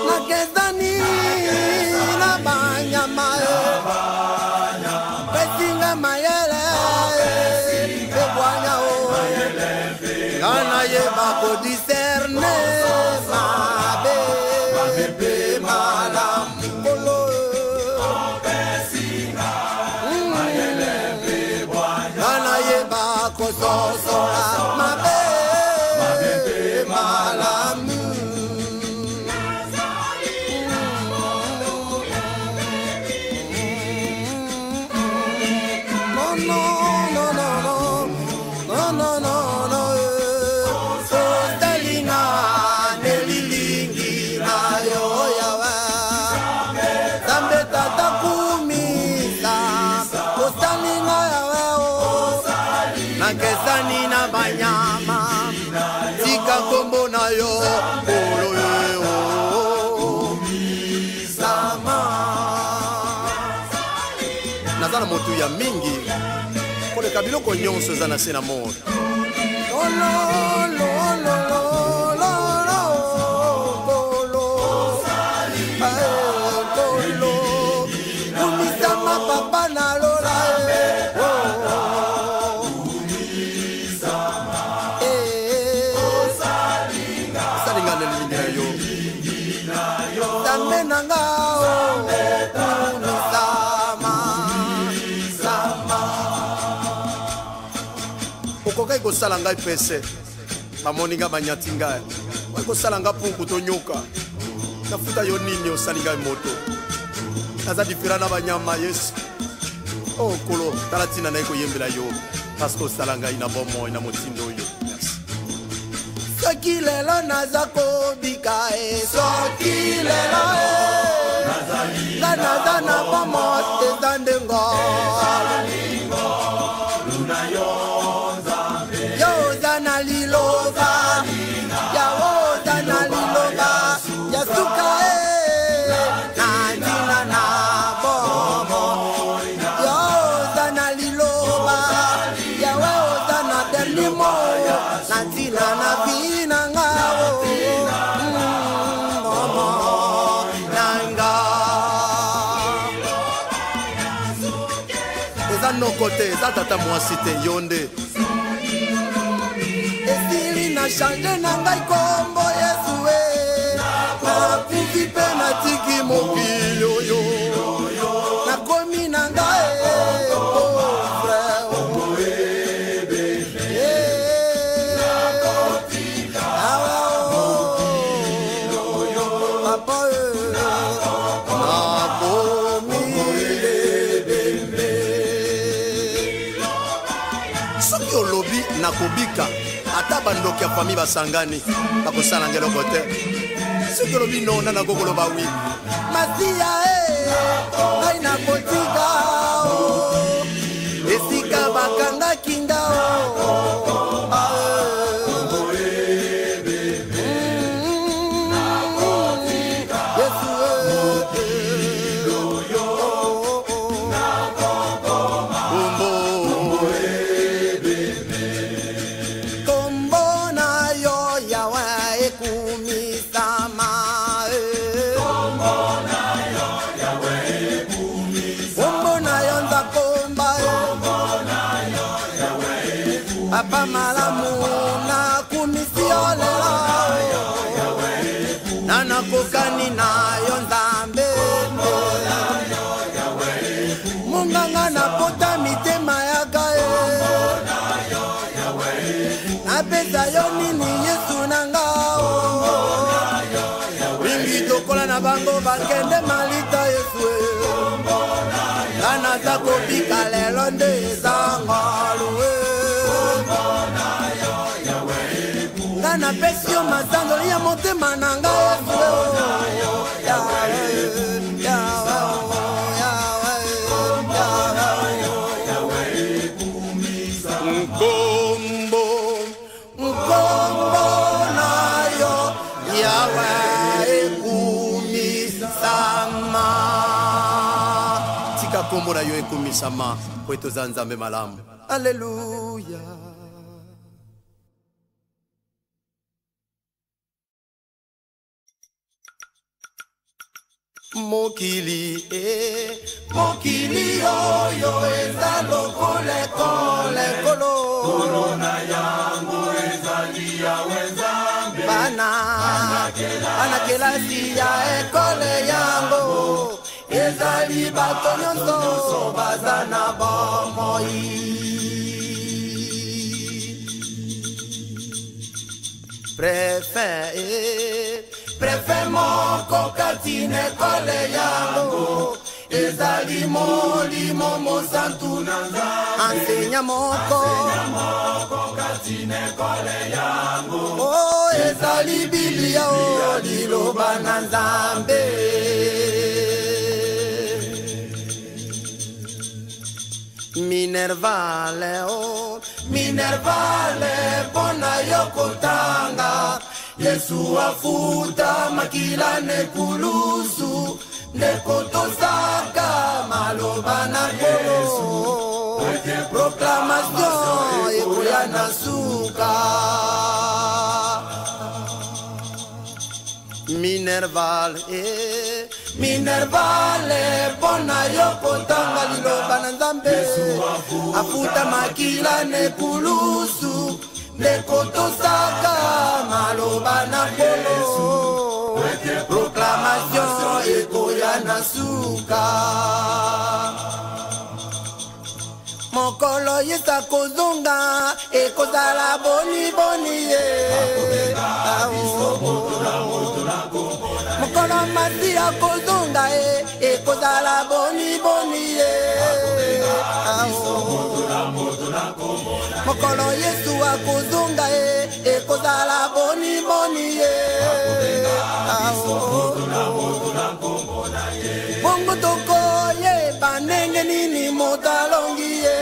nakezani na banyama, pesinga mayele ebwanya o nga nayeba kodiscerner mabe mpe malamu. Kolo, nga nayeba kososola mabe malamu. Non, non, non, non, non, non, non, non, osalinga nelilingi na yo yawe, Nzambe tata, kumisa osalinga yawe o nakesani na banyama, tika nkombo na yo Nkolo ye o sama. Naza na motuya mingi koleka biloko nyonso eza na se na moi. Lo, lo, lo, lo, lo, lo, Nkolo. Eh, Nkolo. Kumisama papa na lola, eh, oh. Eh, Osalinga na elilingi na yo. Nzambe na nga, oh, kumisama, sama. Okokaki kosala ngai pese, bamoni nga, banyati ngai, okoki kosala nga mpuku to nyoka. Nafuta yo nini osali ngai moto? Naza diferent na banyama Yesu. Oh Nkolo, tala ntina naye koyembela yo parce que osala ngai na bomoi na motindo oyo. Merci. Soki lelo naza kobika e, soki lelo e, nga naza na bomoi eza nde ngolu. Yo oza na liloba, yawe oza na liloba ya suka e, na ntina na bomoi. Yo oza na liloba, yawe oza na dernier mot, na ntina na vie na nga o. Bomoi na nga. Eza noko te, eza tata mwasi te, yo nde. Esili na change na ngai kombo Yesu e, nakufi mpe natiki mokili oyo, nakomi na ngai pauvre. Awa o, papa e, nakomi ebembe. Soki olobi nakobika, ata bandoki ya fami basangani bakosala ngai eloko te. Soki olobi nona, nakokoloba wi. Masiya e, ngai nakotika o, esika bakangaki nga o. Ah, eh. Yesu e, oh, oh, oh. Kombo Kombo na yo Yawe ekumisama e. Kombo na yo nzakomba e. Papa malamu nakumisi yo lelo, na nakokani na yo Nzambe. Monganga napota mitema yaka e, napesa yo nini Yesu na nga o. Mingi tokola na bango bakende malita Yesu e, nga naza kobika lelo nde eza ngolu e. Nga napesi yo masanzoli ya motema na nga Yesu e. Yawe, Yawe, Yawe, Yawe. Nkombo, Nkombo na yo Yawe ekumisama. Tika nkombo na yo ekumisama po ete oza Nzambe malamu. Alleluya. Mokili e, mokili oyo eza lokola ekole ekolo bana bana kelasi ya ekole yango ezali bato nyonso baza na bomoi. Préfet e, préfet moko kati na ekole yango ezali molimo mosantu na Nzambe. Enseignant moko o ezali Biblia o, liloba na Nzambe. Minervale o, minervale mpo na yo kotanga, Yesu afuta makila na ekulusu, ndeko tosaka maloba na Nkolo, proclamation ekoya na suka. Minerval e, minervale mpo na yo kotanga liloba na Nzambe, afuta makila na ekulusu, ndeko tosaka maloba na Nkolo, proclamation ekoya na suka. Mokolo Yesu akozonga ekozala boniboni ye. Mokolo Mokolo Masiya kozonga e, ekozala boni boni ye. Mokolo Yesu akozonga e, ekozala boni boni ye. Bongo tokoyeba ndenge nini moto alongi ye.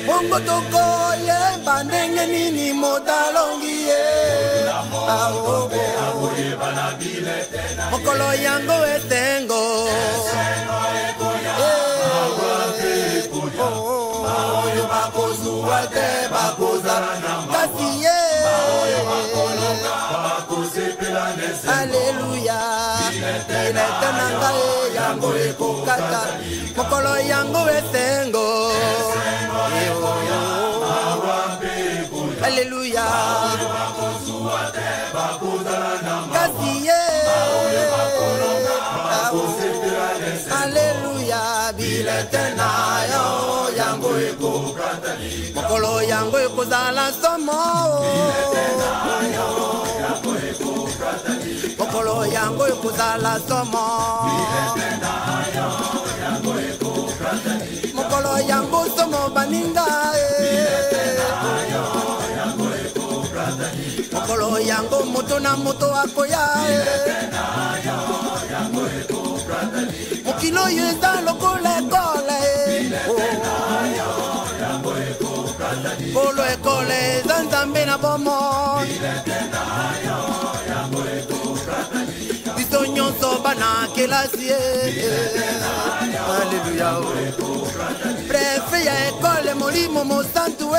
Bongo tokoyeba ndenge nini moto alongi ye. Mokolo yango esengo, oyo bakozwa te bakozala kasi ye. Aleluya, bilete na ngai yango ekokata. Mokolo yango esengo, aleluya, kasi ye. Aleluya, bilete na yo yango ekokata. Mokolo yango ekozala somo. Mokolo yango ekozala somo. Mokolo yango somo baninga. Mokolo yango moto na moto akoya. Mokili oyo eza lokola ekole. Kolo ekole eza Nzambe na bomoi. Biso nyonso bana kelasi ye. Aleluya, prefe ya ekole Molimo Mosantu e.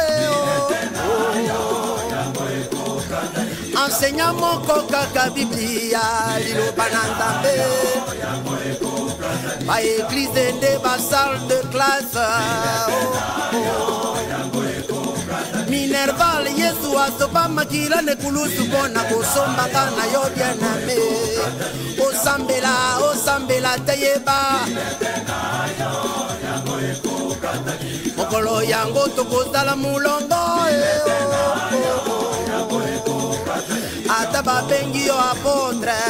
Enseignant moko kaka, Biblia, liloba na Nzambe. Baeglize nde basalle de classe. Minerval Yesu asopa makila na ekulusu mpo na kosombaka na yo, bien-aimé. Osambela, osambela te, yeba mokolo yango tokozala molongo. Ata babengi yo apôtre,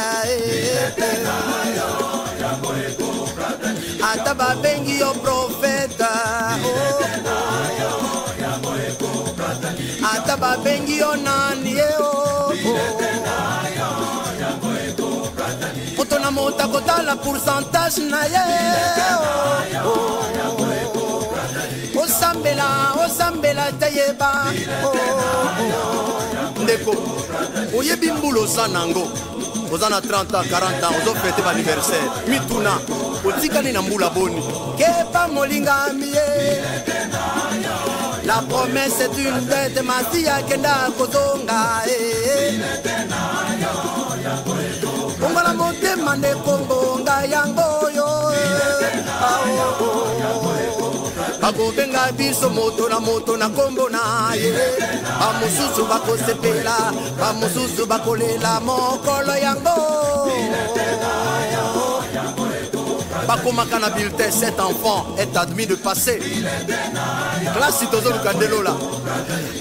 ata babengi yo prophète, ata babengi yo nani ye o, moto na moto akotala pourcentage na ye. Osambela, osambela te, yeba. Ndeko, oyebi mbula oza nango, oza na 30 ans, 40 ans, ozofêter baanniversaire, mituna otikali na mbula boni? Kepa molingami ye, la promesse est une dette. Masiya akenda kozonga e, bongola motema ndeko, ngonga yango oyo. Bakobenga biso moto na moto na nkombo na ye. Bamosusu bakosepela, bamosusu bakolela mokolo yango. Bakomaka na bulletin: "Cet enfant est admis de passer classe." Tozoluka nde lola.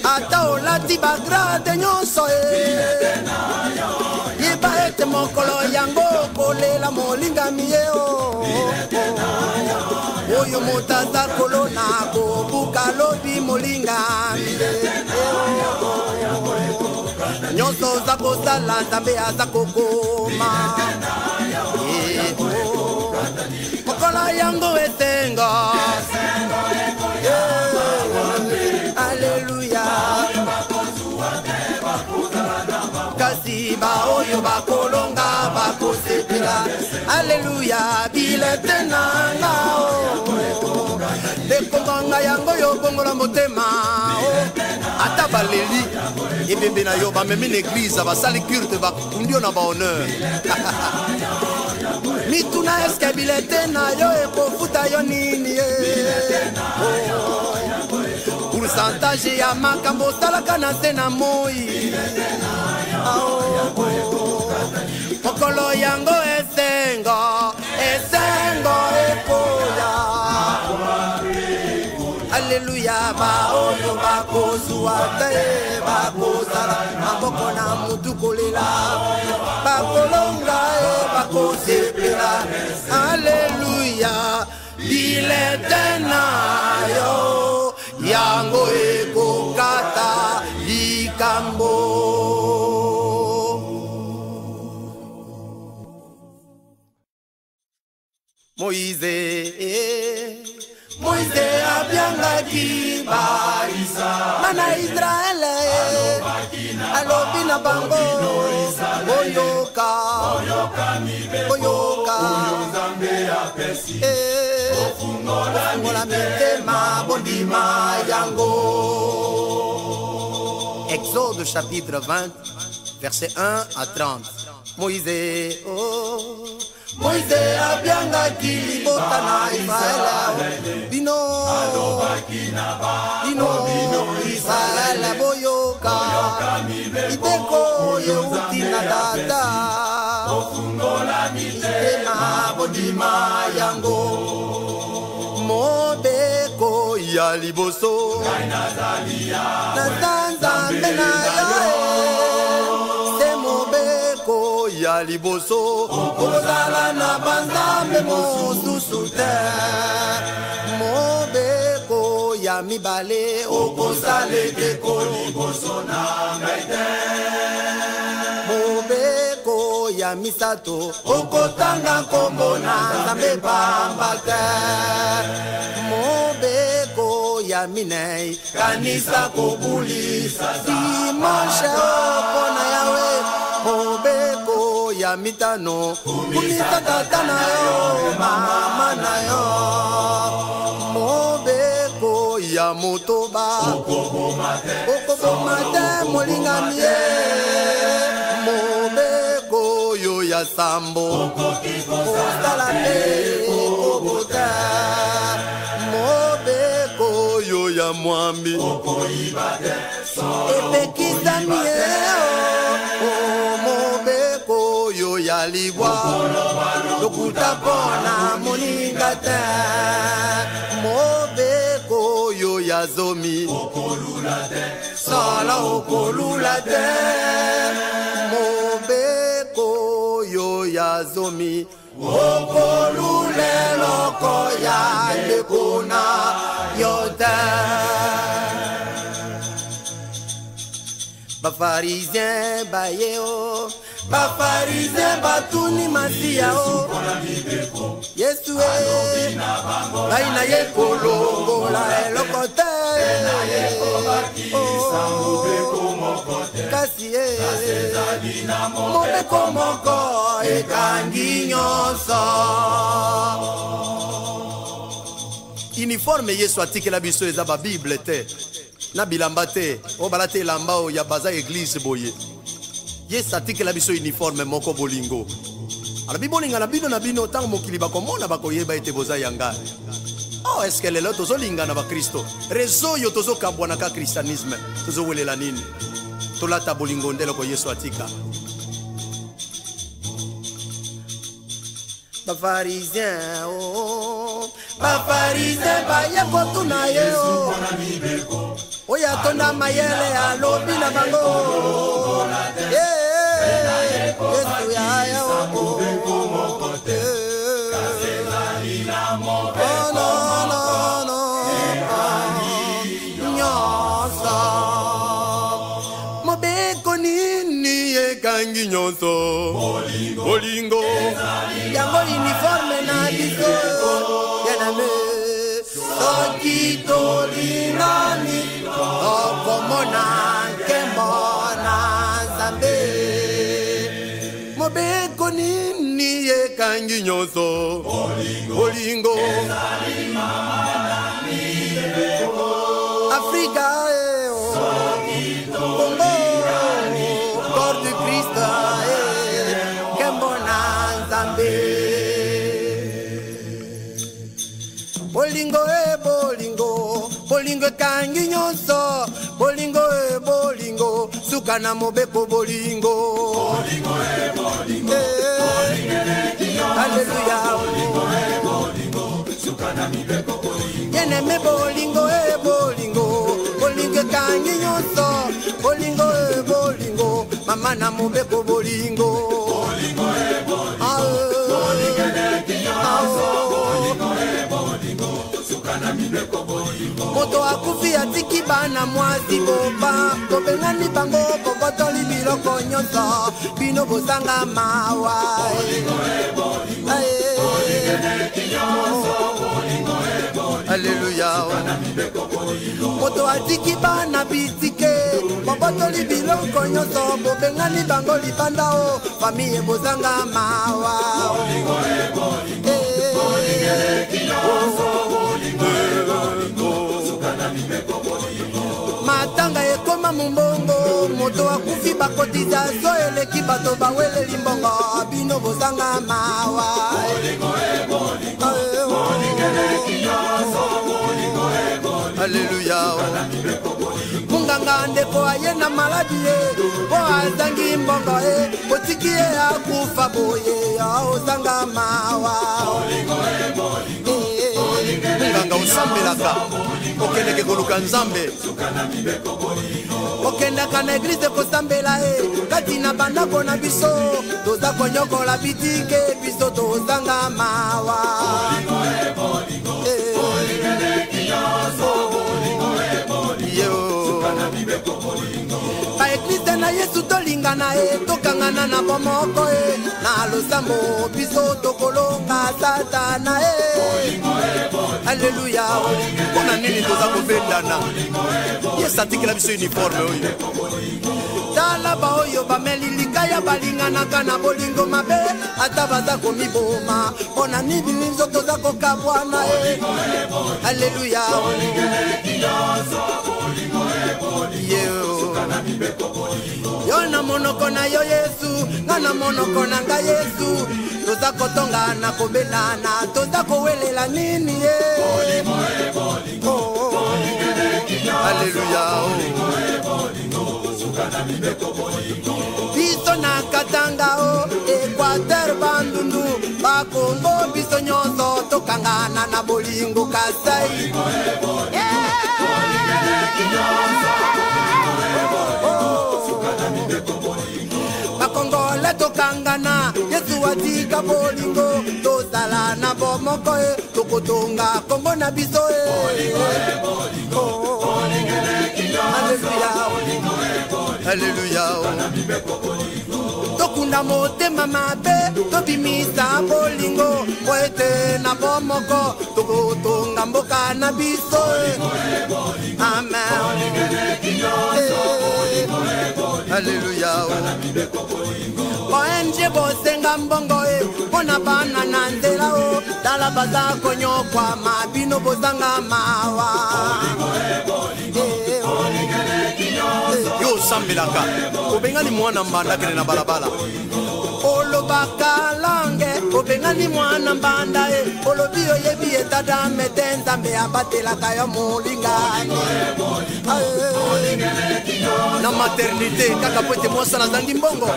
Ata olati bagrade nyonso e, yeba ete mokolo yango kolela molingami ye o. Oyo moto aza kolona kobuka lobi, molingami. Nyonso oza kosala, Nzambe aza kokoma. Mokolo yango esengo, aleluya, kasi baoyo bakolonga bakosepela. Aleluya, bilete na nga o, ndeko, yango yo bongola motema o. Ata baleli ebembe na yo, bamemi na église, basali culte, bakundi yo na bahonneur. Mituna: eske bilete na yo ekofuta yo nini ye? Pourcentage ya makambo osalaka na se na moi. Mokolo yango esengo, esengo ekoya. Aleluya. Aleluya, baoyo bakozwa te bakozala maboko na mutu kolela, bakolonga e bakosepela. Aleluya, bilete na yo yango ekokata likambo. Moïse, Moïse abiangaki bana Israele, alobi na bango boyoka, boyoka, bofungola mitema, bondima yango. Exode chapitre 20, verset 1 à 30. Moïse, oh, Moïse abiangaki libota na Israele, bino, bino Israele, boyoka mibeko euti na tata, mitema bondima yango. Mobeko ya liboso naza Nzambe na yo, se mobeko ya liboso okozala na banzambe mosusu te. Mobeko ya mibale okosala ekeko liboso na ngai te. Mobeko ya misato okotanga nkombo na Nzambe pamba te. Mobeko ya minei kanisa kobulisa dimanche mpona Yawe. Mobeko ya mitano kumisa tata na yo mama na yo. Mobeko ya motoba okoboma te molingami ye. Mobeko yo ya sambo kosala te ekobota. Mobeko yo ya mwambi epekisami ye. Mobeko yo ya libwa lokuta mpona moninga te. Mobeko yo ya zomi sala okolula te. Mobeko yo ya zomi okolula eloko ya ndeko na yo te. Bafarisien baye o, bafarisien batuni Masiya o, Yesu e ngai na ye kolongola eloko te. Kasi e mobeko moko ekangi nyonso. Uniforme Yesu atikela biso eza ba Bible te na bilamba te, oyo balata elamba oyo ya baza eglise boye. Yesu atikela biso uniforme moko bolingo. Alobi bolinga na bino na bino, ntango mokili bakomona bakoyeba ete boza ya ngai. Oh, eske lelo tozolinga na bakristo? Rezo oyo tozokabwanaka christianisme, tozowelela nini? Tolata bolingo nde eloko Yesu atika. Bafarisien oh, bafarisien baye kotuna ye o, oyo atonda mayele alobi na bango Yesu yaya o, nyonso. Mobeko nini ekangi nyonso? Bolingo yango uniforme na biso bien-aimé. Soki tolingani tokomona nkembo na Nzambe. Mobeko nini ekangi nyonso? Bolingo Afrika eh, oh. Congo corps du Christ eh, nkembo na Nzambe. Bolingo e bolingo, bolingo ekangi nyonso. Bolingo e bolingo, suka na mobeko bolingo. Bolingo e bolingo, bolingo eleki nyonso. Alleluia. Bolingo e bolingo, suka na mibeko bolingo. Bien-aimé bolingo e bolingo. mobeko bolingo. Moto akufi atiki bana mwasi boba, tobengani bango bobotoli biloko nyonso, bino bozanga mawa. Alléluia. Moto atiki bana bitike, bobotoli biloko nyonso, bobengani bango libanda o, famille bozanga mawa. Matanga ekoma mombongo, moto akufi bakotiza so eleki bato baweleli mbongo, bino bozanga mawa. Alléluia. Munganga ndeko aye na maladi ye, po azangi mbongo ye, otiki ye akufa boye, ozanga mawa. Munganga osambelaka, okendeke koluka nzambe, okendaka na eglize kosambela ye, kati na bandako na biso toza konyokola bitike, biso tozanga mawa. Baeglize na Yesu tolingana ye, tokangana na bomoko ye, na losambo biso tokolonga satana ye. Alléluia. Mpona nini toza kobendana? Yesu atikela biso uniforme oyo. Tala baoyo bameli likaya balinganaka na bolingo mabe, ata baza komiboma, mpona nini biso toza kokabwana ye. Alléluia. Yo na monoko na yo Yesu, nga na monoko na nga Yesu, toza kotonga na kobelana, toza kowelela nini ye. Alléluia. Biso na Katanga o, Equateur Bandundu, Bakongo biso nyonso tokangana na bolingo Kasai. Bakongole tokangana, Yesu atika bolingo, tozala na bomoko e, tokotonga Kongo na biso e. Alléluia. Alléluia. Tokunda motema mabe, tobimisa bolingo, po ete na bomoko tokotonga mboka na biso e. Amen. Alléluia. ONG bosenga mbongo e, mpona bana na nzela o, tala baza konyokwama, bino bozanga mawa. Yo osambelaka, obengani mwana mbanda akende na balabala. Olobaka lange, obengani mwana mbanda e, olobi oyebi etadame te, nzambe abatelaka yo molingani. Na maternité kaka po ete mwasi azangi mbongo,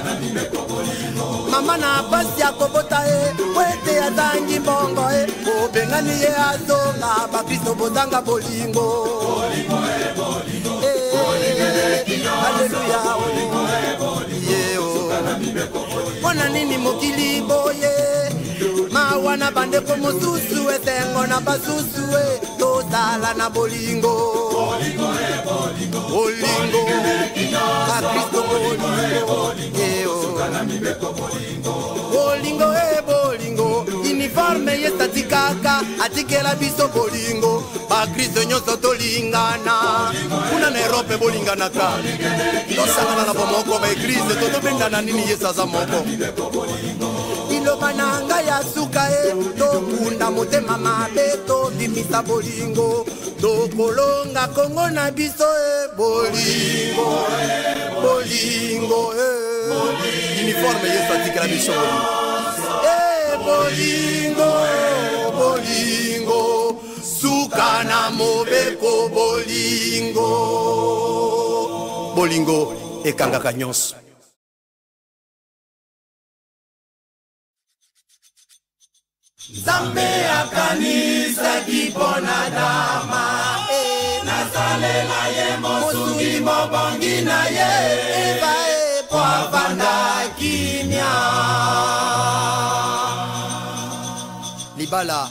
mama na pasi ya kobota ye, po ete azangi mbongo ye, obengani ye azonga, bakristo bozanga bolingo. Alléluia. Mpona nini mokili boye, mawa na bandeko mosusu, esengo na basusu e, tozala na bolingo. Bolingo bakristo bolingo, bolingo e bolingo, uniforme Yesu atikaka, atikela biso bolingo, bakristo nyonso tolingana. Kuna na Europe bolinganaka, tosangana na bomoko ba eglize, totobendana nini Yesu aza moko. Liloba na ngai ya suka e, tokunda motema mabe, tobimisa bolingo, tokolonga Kongo na biso e, bolingo, bolingo e. Uniforme Yesu atikela biso bolingo. E bolingo, bolingo, suka na mobeko bolingo. Bolingo ekangaka nyonso. Nzambe akanisaki mpona dama, nasalela ye mosungi mobongi na ye, Eva e po Bofanda kimia. Libala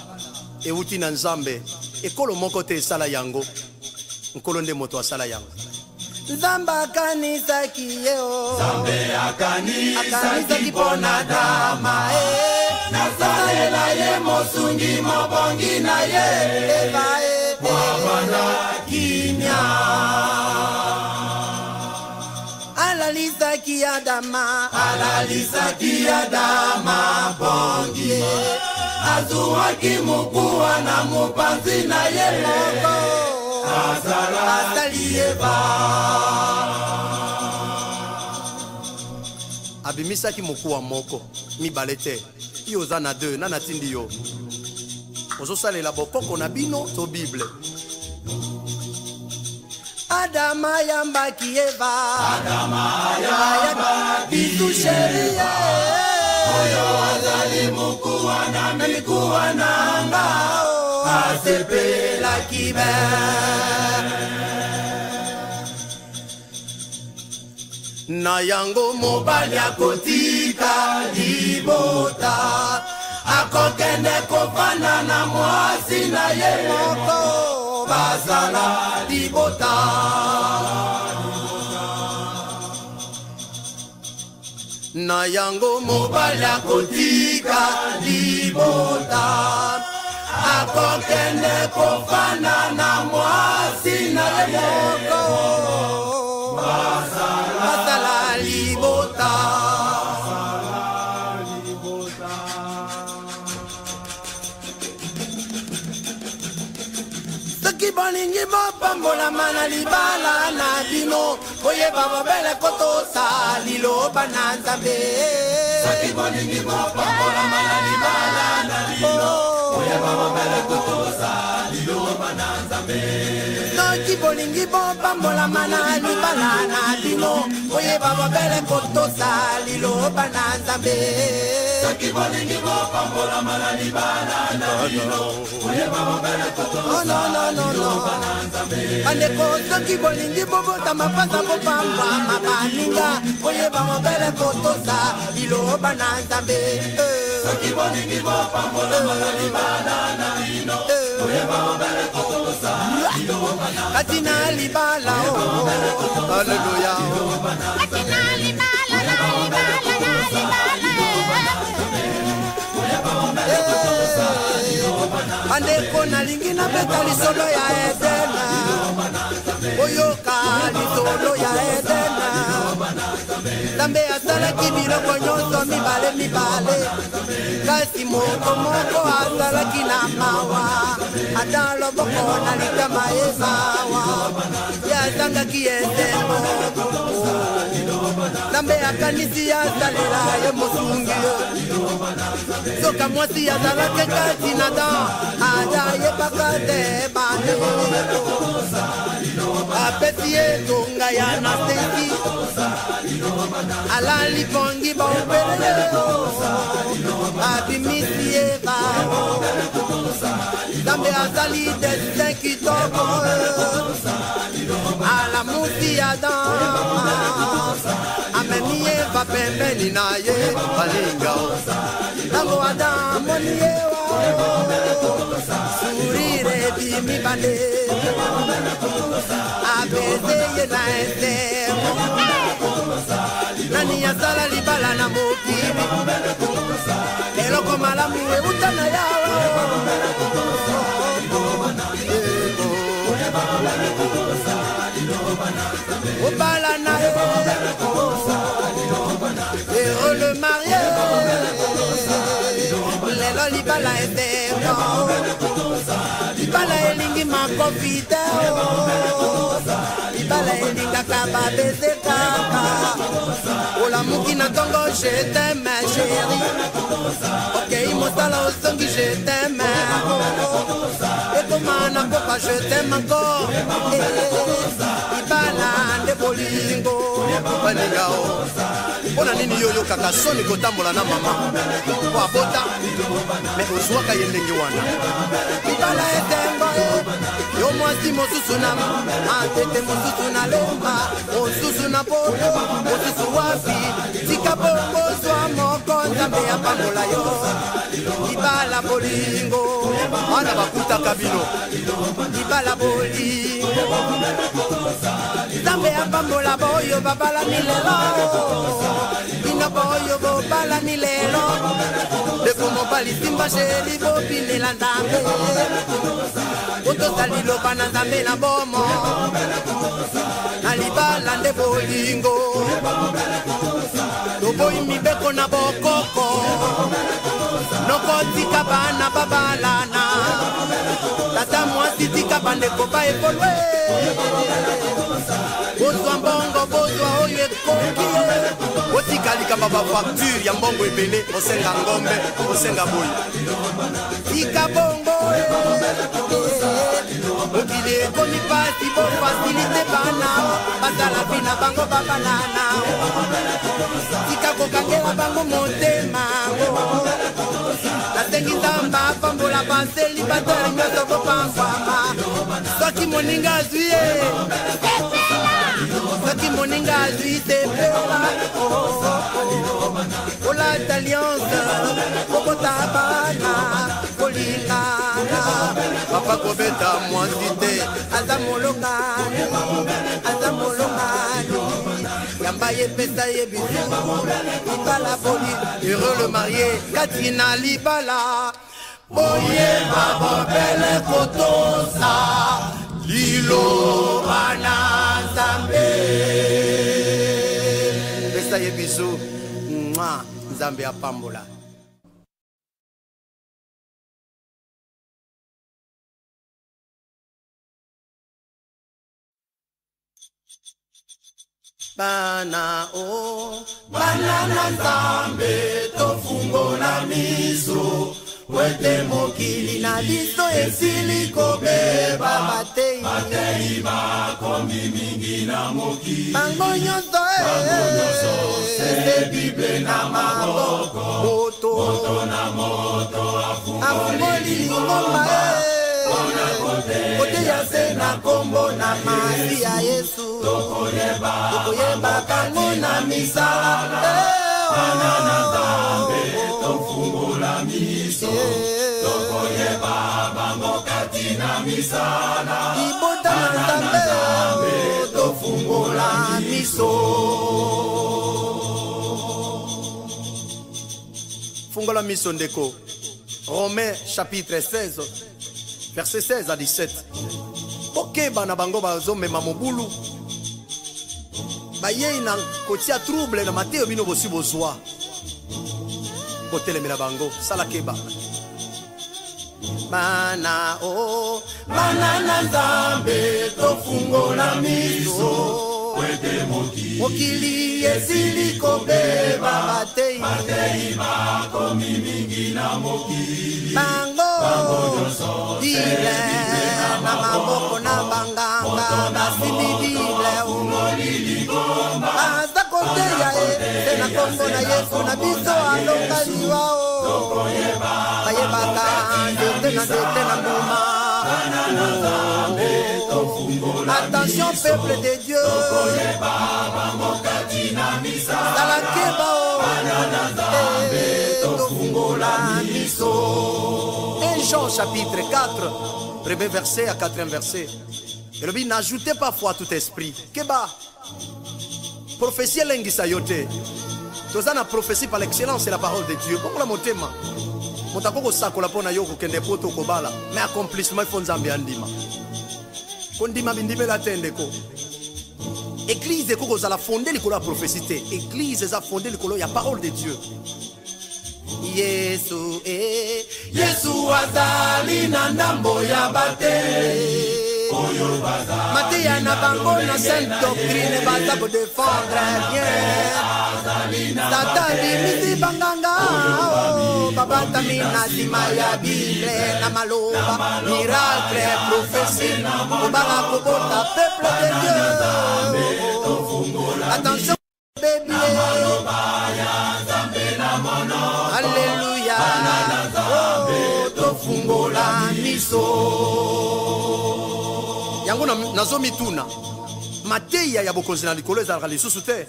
euti na Nzambe, ekolo moko te esala yango, Nkolo nde moto asala yango. Nzambe akanisaki ye o, Nzambe akanisaki mpo na Adama e, nasalela ye mosungi mobongi na ye, Eva e, bwabana kimia. Alalisaki Adama, alalisaki Adama bongi, azuwaki mokuwa na mopanzi na ye moko, azalaki Eva. Abimisaki mokuwa moko, mibale te. Yo oza na 2, nani atindi yo? Ozosalela bokoko na bino to Bible? Adama ayambaki Eva, Adama ayambaki bisu chérie, oyo azali mokuwa na mikuwa na nga, asepelaki be. Na yango mobali akotika libota, akokende kofanda na mwasi na ye moko, bazala libota. Na yango mobali akotika libota, akokende kofanda na mwasi na ye moko, bazala libota. Soki bolingi bopambolama na libala na bino, boyeba bobele kotosa liloba na Nzambe. Soki bolingi bopambolama na libala na bino, boyeba bobele kotosa liloba na Nzambe. Soki bolingi bopambolama na libala na bino, boyeba bobele kotosa liloba na Nzambe. Soki bolingi bopambolama na libala na bino, boyeba bobele kotosa liloba na Nzambe. Bandeko, soki bolingi bobotama mpanza bopambwama baninga, boyeba bobele kotosa liloba na Nzambe. Soki bolingi bopambolama na libala na bino, boyeba bobele kotosa liloba na Nzambe. Kati na libala, Alleluia. Kati na libala, na libala, na libala. Bandeko, nalingi nabeta lisolo ya Edena, oyoka lisolo ya Edena. Nzambe asalaki biloko nyonso mibale mibale, kasi moto moko azalaki na mawa, ata loboko na litama ye mawa, ye azangaki esengo. Nzambe akanisi asalela ye mosungi, soka mwasi azalaki kati na dan, ada ayebaka te bandeko. Apesi ye tonga ya na sengi, alali pongi baopelele, abimisi ye bao. Nzambe azali destin kitoko, alamusi Adam, amemi Eva pembeni na ye balinga. Ntango Adam amoni ye wa, sourire ebimi bande, apese ye na esengo. Nani asala libala na mokili? Eloko malamu euta na Yawe. Obala na ye, heureux le marié. Lelo libala esengo, libala elingi makofi te, libala elingaka babese kaka. Olamuki na ntongo, je t'aime chéri, okei mosala ozongi, je t'aime, ekoma na pokwa, je t'aime encore. Libala nde bolingo, baninga o. Mpo na nini yo oyokaka soni kotambola na mama mpo abota me ozwaka ye ndenge wana? Libala esengo e, yo mwasi mosusu na matete, mosusu na lemba, mosusu na poto, mosusu wapi. Tika bongo, zwa moko, Nzambe apambola yo. Libala bolingo. Wana bakutaka bino. Libala bolingo, Nzambe apambola boyo babalani lelo, bino boyo bobalani lelo. Ndeko mobali, simba chérie, bobinela Nzambe, otosa liloba na Nzambe na bomo na libala nde bolingo. Toboyi mibeko na bokoko, nokotika bana babalana. Tata mwasi, tika bandeko baevolwe, bozwa mbongo, bozwa oyo ekoki ye. Otika likambo bafacture ya mbongo ebele, osenga ngombe, osenga boye, tika bongo. Mokili ekomi pasi, bofasilite bana bazala vi na bango, babalana. Tika kokangela bango motema. Nasengi Nzambe apambola bacélibataire nyonso, bopambwama. Soki moninga azwi ye, soki moninga azwi, sepela. Kolata alliance, kobota bana, kolingana. Papa, kobeta mwasi te. Aza molongani, aza molongani, yamba ye, pesa ye bisous. Libala boli, heureux le marié kati na libala. Boyeba bobele kotosa liloba na Nzambe. Pesa ye bisous. Mwa Nzambe apambola. Bana o bana na Nzambe, tofungola miso po ete mokili na biso esili kobeba. Batei, Batei bakomi mingi na mokili. Bango nyonso nyonso se Bible na maboko. Moto Moto na moto afungoli afungoli lingomba koteya se na nkombo na masi ya Yesu. Tokoyeba Tokoyeba bango na misala. Bana na Nzambe, tofungola miso, tokoyeba bango kati na misala. Libota na Nzambe, tofungola miso. Fungola miso, ndeko. Romains chapitre 16, verset 16 à 17. Bokeba na bango, bazomema mobulu, bayei na kotia trouble na mateyo bino bosi bozwa. Kotelemela bango, sala keba. Bana o Bana na Nzambe, tofungola miso ete mokili Mokili esili kobeba. Batei, Batei bakomi mingi na mokili. Bango Bible na maboko, na banganga basimbi Bible, baza koteya ye te na nkombo na Yesu na biso alonga liwa o. Bayebaka nzete na nzete na mbuma. Attention, peuple de Dieu, tala keba o. Tofungola miso. 1 Jean chapitre 4, premier verset à quatrième verset, elobi: n'ajoutez pas foi à tout esprit. Keba, prophétie elengisa yo te. Toza na prophétie par l'excellence, c'est la parole de Dieu. Bongola motema. Moto akoki kosakola mpo na yo kokende po to kobala, mais accomplissement, il faut Nzambe andima. Kondima bindimela te, ndeko. Église ekoki kozala fondée likolo ya prophétie te. Église eza fondée likolo ya parole de Dieu. Yesu e. Yesu azali na ndambo ya batei oyo bazali Mateya na bango na sainte doctrine, baza kodefendre bien. Tata bimisi banganga o, babatami na nsima ya Bible na maloba, miracle, prophétie, kobanga, kobota. Peuple de Dieu, attention. ebebi. Alleluya, oh, tofungola miso. Yango nazomituna, mateya ya bokonzi na likolo ezalaka lisusu te.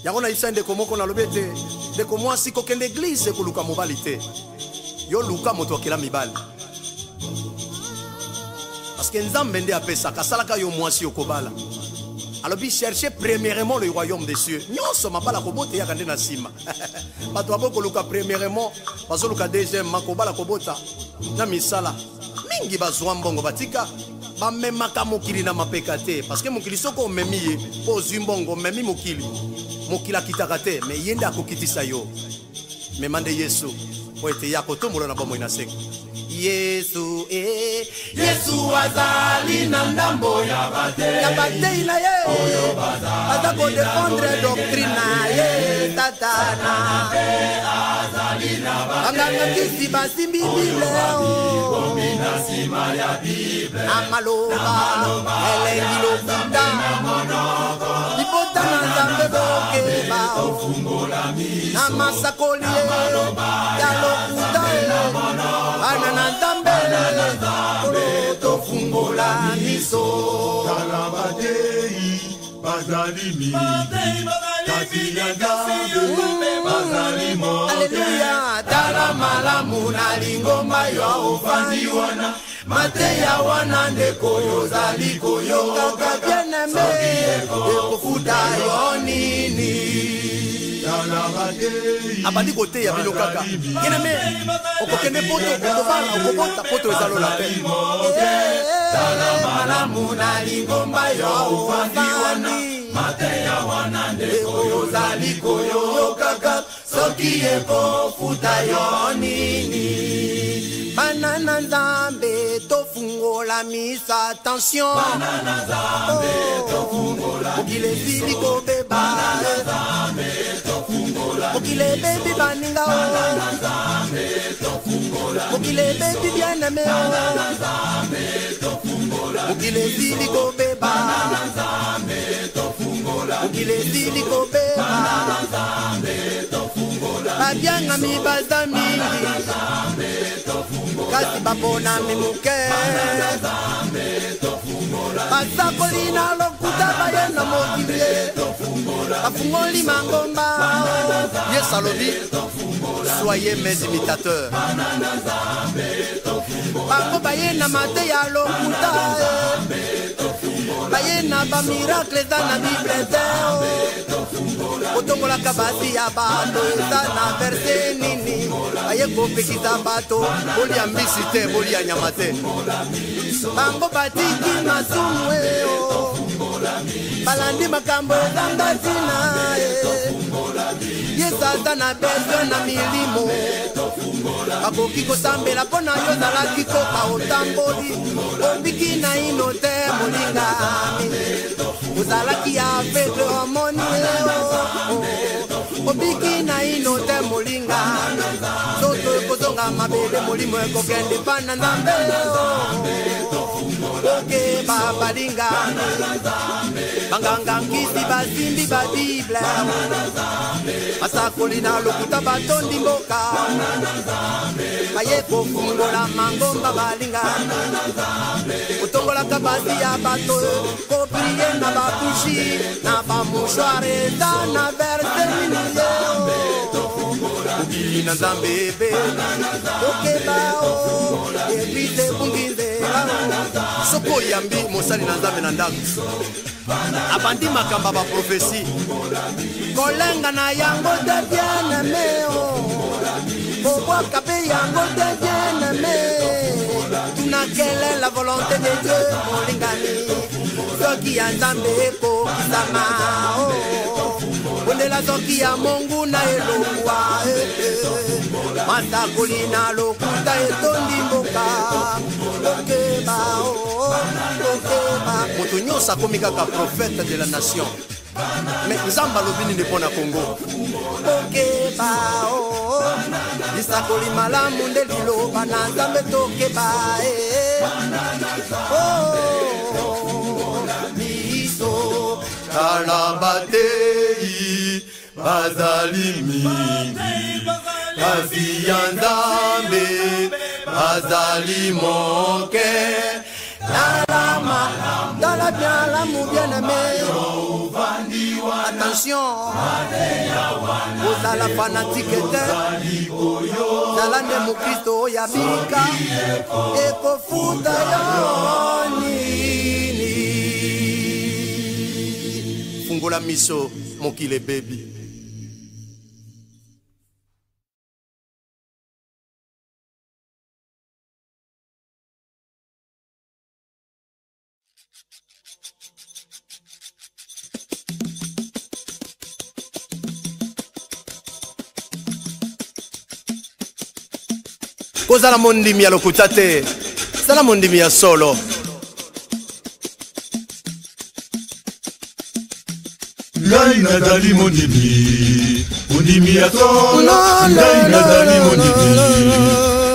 Yango nayebisa ndeko moko, nalobi ete ndeko mwasi, kokende église ekoluka mobali te, yo luka moto akela mibali, parce que Nzambe nde apesaka, asalaka yo mwasi okobala. Alobi: "Cherchez premièrement le royaume des cieux." Nyonso, mabala, kobota eyaka nde na nsima. Bato babo koluka premièrement, bazoluka deuxièmement kobala, kobota na misala. Mingi bazwa mbongo, batika, bamemaka mokili na mapeka te, parce que mokili, soki omemi ye mpo ozwi mbongo, omemi mokili, mokili akitaka te, me ye nde akokitisa yo. Mema nde Yesu, po ete ye akotombola na bomoi na seko. Yesu e, Yesu azali na ndambo ya ya batei na ye, baza kodéfendre doctrine na ye. Satana, banganga kisi basimbi Bible o, na maloba elengi lokuta. Libota na Nzambe, bokeba na masakoli ya lokuta e. Bana na Nzambe, kolo tofungola miso. Tala, batei bazali mingi, kasi ya Nzambe bazali moke. Aleluya, tala malamu na lingomba yo ofandi wana, mateya wana, ndeko, ozali koyoka. Bien-aimé, ekofuta yo nini? Tala, batei Abandi koteya bino kaka: "Bien-aimé, okokende Poto, okobala, okobota." Poto eza lola te. Malamu na lingomba yo ofandi wana, ofandi mateya wana, ndeko, ozali koyokaka, soki ekofuta yo nini? Bana na Nzambe, tofungola miso, attention. Mokili esili kobeba, mokili ebebi, baninga o, mokili ebebi, bien-aimé o, mokili esili kobeba, mokili esili kobeba. Babiangami baza mingi, kasi baponami moke. Basakoli na lokuta baye na mokili, bafungoli mangomba. Yesu alobi: "Soyez mes imitateurs." Bango baye na mateya lokuta, baye na bamiracle eza na Bible te. Kotongolaka basi ya bato eza na verset nini? Baye kopekisa bato bolia mbisi te, bolia nyama te. Bango batiki masumu eo, balandi makambo ezanga ntina e. Yesu aza na besoin na milimo bakoki kosambela mpo na yo. Ozalaki koka, otamboli, obiki naino te. Molingami, ozalaki aveugle, omoni, obiki naino te. Molingami, nzoto ekozonga mabele, molimo ekokende epa na Nzambe. Okeba, balingami. Banganga nkisi basimbi babible, basakoli na lokuta batondi mboka, baye kofungola mangomba. Balingami, kotongolaka basi ya bato, koprier na babougie, na bamouchoir, eza na verset nini ye? Mokili na Nzambe ebe. Okeba o, église ebungi nzela. Soki oyambi mosali na Nzambe na ndako, abandi makambo ya baprophétie, kolenga na yango te, bien-aimé o, kobwaka mpe yango te, bien-aimé. Tuna: "Quelle est la volonté de Dieu?" Molingami, soki ya Nzambe ekokisama o, bondela soki ya monguna elongwa. Masakoli na lokuta etondi mboka, okeba o, okeba. Moto nyonso akomi kaka prophète de la nation. Mais Nzambe alobi nini mpo na Kongo? Okeba o, lisakoli malamu nde liloba na Nzambe, tokeba e. Oh, miso. Tala batei bazali mingi, kasi ya Nzambe bazali moke. Tala bien lamu bien aimé, attention, ozala fanatike te, zala nde mokristo oyo abika, ekofuta yo nini? Fungola miso, mokili ebebi. Kozala mondimi ya lokuta te, zala mondimi ya solo. Ngai nazali mondimi, mondimi ya solo. Ngai nazali mondimi,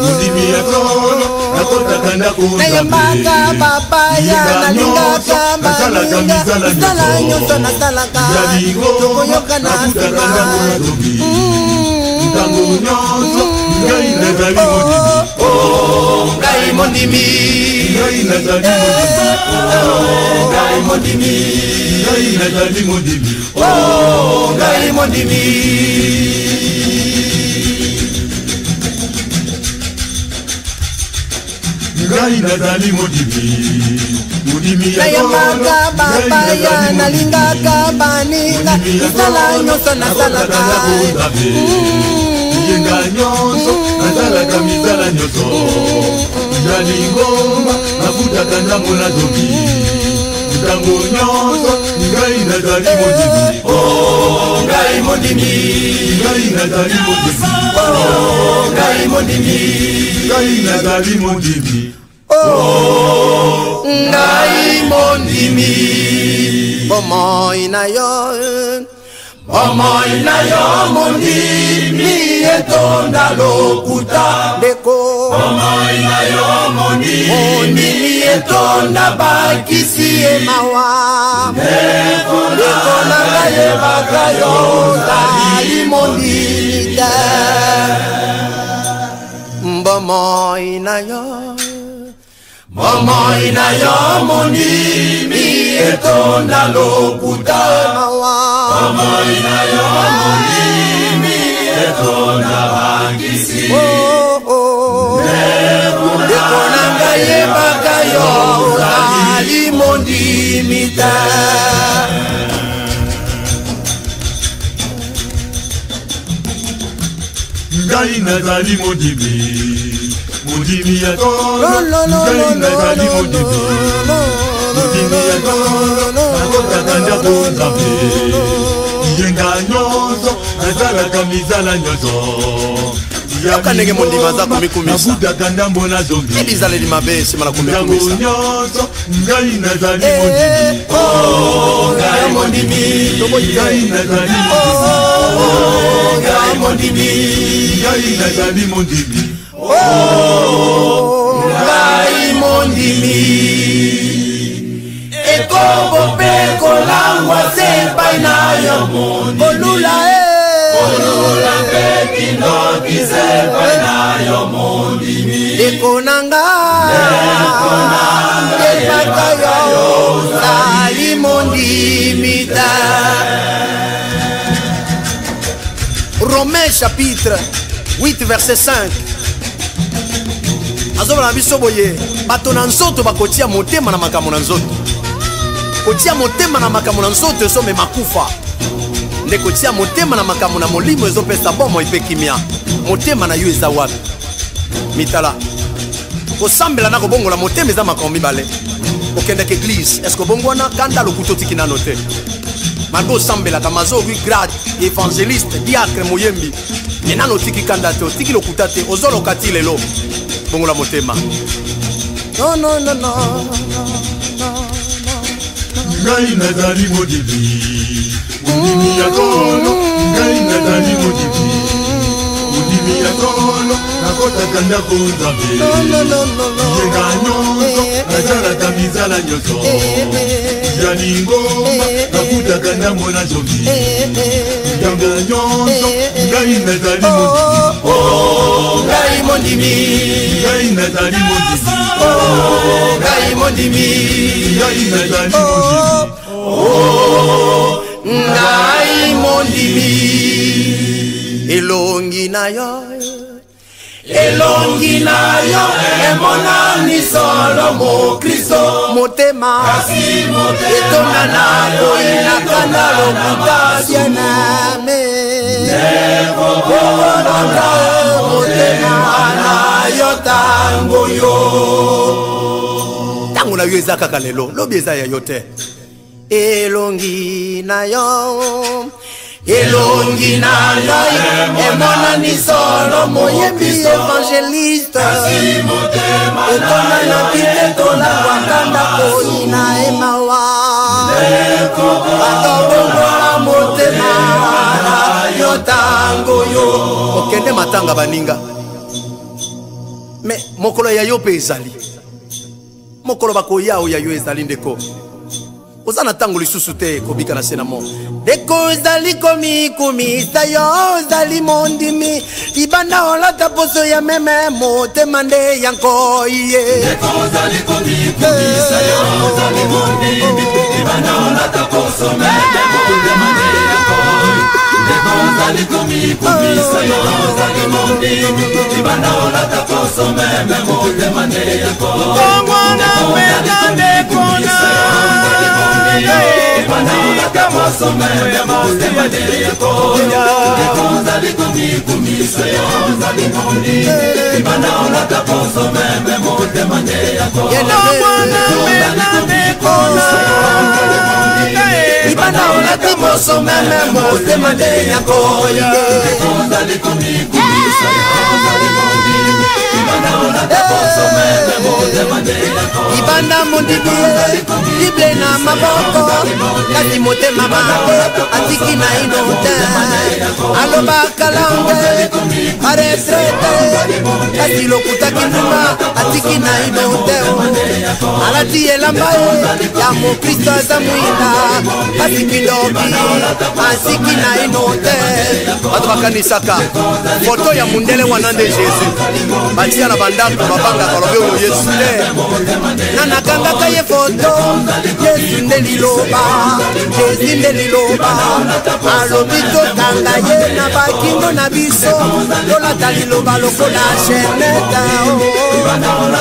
mondimi ya solo. Nakotaka ndako. Nayambaka bapaya, nalingaka baninga, misala nyonso nasalaka tokoyoka na nafutaka nsima. Ndako nazobi ntango nyonso. Ngai nazali mondimi. Ngai mondimi. Ngai nazali mondimi. Ngai mondimi. Ngai nazali mondimi. Ngai mondimi. Ngai nazali mondimi, mondimi ya solo. Nayambaka Ngai bapaya, nazali mondimi. nalingaka baninga, misala nyonso nasalaka. Yenga nyonso nasalaka, misala nyonso ya lingomba, nafutaka ndambo, nazobi ntango nyonso. Ngai nazali mondimi. Ngai mondimi. Ngai nazali mondimi. Ngai mondimi. Ngai nazali mondimi. Ngai mondimi. Bomoi na yo. Bomoi na yo mondimi etonda lokuta. Ndeko. Bomoi na yo mondimi etonda bakisi. Ye mawa, ndeko na ngai, yebaka yo ozali mondimi te. Bomoi na yo. Bomoi na yo mondimi etonda lokuta. Mawa. Bomoi na yo mondimi etonda bakisi. Oh, oh. Ndeko na ngai, yebaka yo ozali mondimi te. Ngai nazali mondimi, mondimi ya solo. Ngai nazali mondimi, mondimi ya solo. Nakotaka ndako Nzambe yenga nyonso, nasalaka misala nyonso. Yoka ndenge mondimi aza komikumisa. Nafutaka ndambo, nazongi. Ebizaleli mabe nsima na Ntango komikumisa. nyonso ngai nazali mondimi. Ngai mondimi. Ngai nazali mondimi. Ngai mondimi. Ngai nazali mondimi. Ngai mondimi. Ekobo mpe kolangwa se epai na yo mondimi. Kolula e. Kolula mpe kindoki se epai na yo mondimi. Ndeko na nga, yebaka yo ozali mondimi te. Romains chapitre 8 verset 5 azobala na biso boye: bato na nzoto bakotia motema na makambo na nzoto. Kotia motema na makambo na nzoto ezomema kufa, nde kotia motema na makambo na molimo ezopesa bomoi mpe kimia. Motema na yo eza wapi? Mitala, kosambela na kobongola motema eza makambo mibale. Okendaka église, est-ce obongwana? Kanda, lokuta otiki nano te, malgré osambelaka, mazorui grade évangéliste, diacre, moyembi, me nano otiki kanda te, otiki lokuta te, ozoloka ti lelo. Bongola motema. Non, non, non, non. Ngai nazali mondimi, mondimi ya solo. Ngai nazali mondimi, mondimi ya solo. Nakotaka ndako Nzambe. Yenga nyonso nasalaka misala nyonso ya lingomba, nafutaka ndambo na zomi. Ntango nyonso ngai nazali mondimi. Ngai mondimi. Ngai nazali mondimi. Ngai mondimi. Ngai nazali mondimi. Ngai mondimi. Elongi na yo, elongi na yo emonani solo mokristo, motema etonda na koyinaka na lokuta. Bien-aimé, bongola motema na yo. Ntango yo, Ntango na yo eza kaka lelo, lobi eza ya yo te. Elongi na yo, elongi na ngai emonani solo moyembi évangéliste, etonda na bitetola wakanda koyina emawa. Atobongola motema na yo ntango yo. Okende matanga baninga, me mokolo ya yo mpe ezali mokolo bakoya oyo ya yo ezali. Ndeko, oza na ntango lisusu te kobika na se na mo. Ndeko, ozali komikumisa, yo ozali mondimi, libanda olata poso ya meme, motema nde ya nkoi ye. Ozali komikumisa, yo ozali mondimi, libanda olata poso meme, motema nde ya nkoi. Ndeko, ozali komikumisa, yo ozali mondimi, libanda olata poso meme, motema nde ya nkoi. Kongwana mpenza, ndeko na Libanda olata poso meme, motema nde ya nkoi. Ndeko, ozali komikumisa, yo ozali mondimi, libanda olata poso meme, motema nde ya nkoi. Kongwana mpenza, ndeko na Libanda olati poso meme, motema nde ya nkoi. Ozali komikumisa, yo ozali mondimi, libanda olata poso meme, motema nde ya nkoi. Libanda mondimi ye, Bible na maboko, kasi motema mabe atiki na ino te. Alobaka langue aretraité, kasi lokutaki ndumba atiki na ino te. Alati elamba ye ya mokristo, aza mwinda, kasi kindoki asiki na ino te. Bato bakanisaka foto ya mundele wana nde Jésus. Batia na bandako, babangaka, balobi oyo Yesu te. Na nakangaka ye foto. Yesu nde liloba, Jésus nde liloba. Alobi tokanga ye na bakingo na biso, tolata liloba lokola chaînette,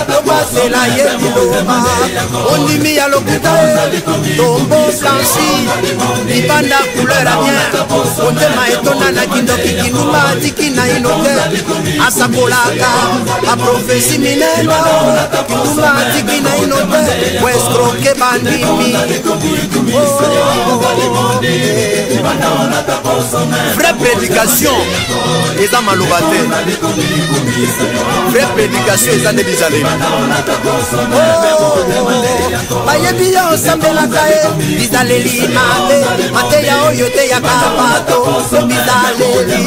tobasela ye liloba. Ondimi ya lokuta ye, tombo blanchi libanda, couleur ya bien, motema etonda na kindoki. Kindumba atiki na ino te. Asakolaka baprophéties minene, kindumba atiki na ino te. Koescroquer bandimi. Vraie prédication eza maloba te, vraie prédication eza nde bizaleli. Bayebi yo osambelaka ye, bizaleli mabe. Mateya oyo eteyaka bato po bizaleli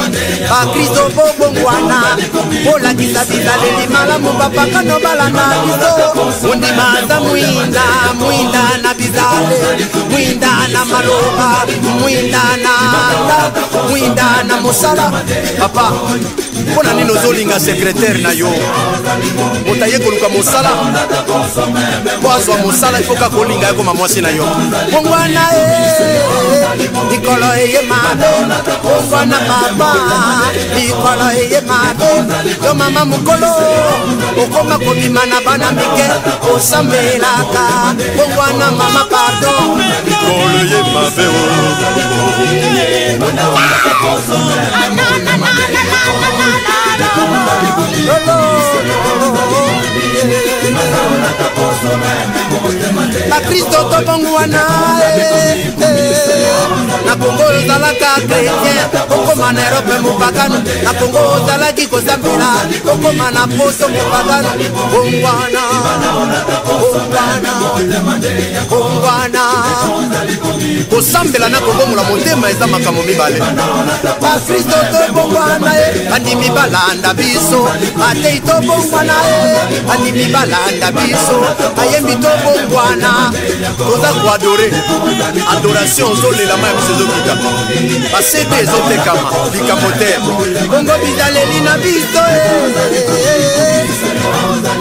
bakristo bobongwana, bolakisa bizaleli malamu, bapakano balanda biso. Mondima aza mwinda, mwinda na bizaleli, mwinda na maloba, mwinda na ndako, mwinda na mosala. Papa, mpo na nini ozolinga secrétaire na yo? Moto aye koluka mosala mpo azwa mosala, ifo kaka kolinga ye koma mwasi na yo. Bongwana e, likolo eye mabe. Bongwana papa, likolo eye mabe. Yo mama mokolo, okoma kobima na bana mike, osambelaka. Bongwana mama, pardon. Likolo ye mabe o. Bakristo tobongwana eh, eh. Na Kongo ozalaka chrétien, okoma na Europe mopagano. Na Kongo ozalaki kosambela, okoma na poso mopagano. Bongwana, bongwana, bongwana. Kosambela na kobongola motema eza makambo mibale. Bakristo tobongwana e, bandimi balanda biso. Batei tobongwana e, bandimi balanda biso. Bayembi tobongwana. Toza koadore, adoration ozolela ma ya biso ezokita, basete ezotekama likambo te. Bongo bizaleli na biso e,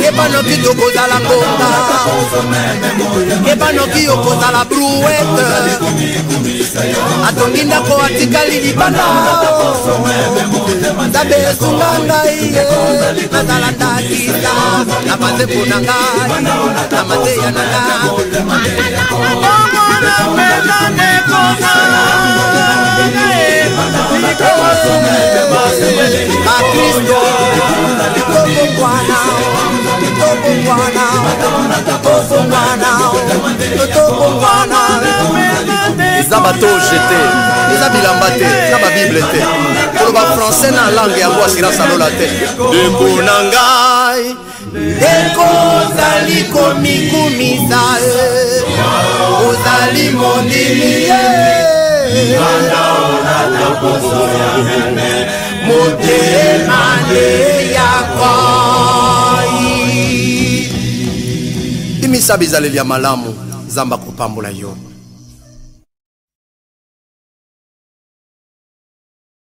keba noki tokozala ngonga, keba noki okozala brouette. Atongi ndako atikali libanda. Nzambe esunga ngai ye, nazala ndakisa na banzembo na ngai, na mateya na ngai. Bakristo tobongwana, tobongwana, tobongwana, tobongwana. Eza batoge te, eza bilamba te, na babible te, koloba français na langue yango assurance alola te. Ndeko na ngai, ndeko ozali komikumisa e, ozali mondimi ye, motema nde yakoi. Imisa bizaleli ya malamu, Nzambe akopambola yo.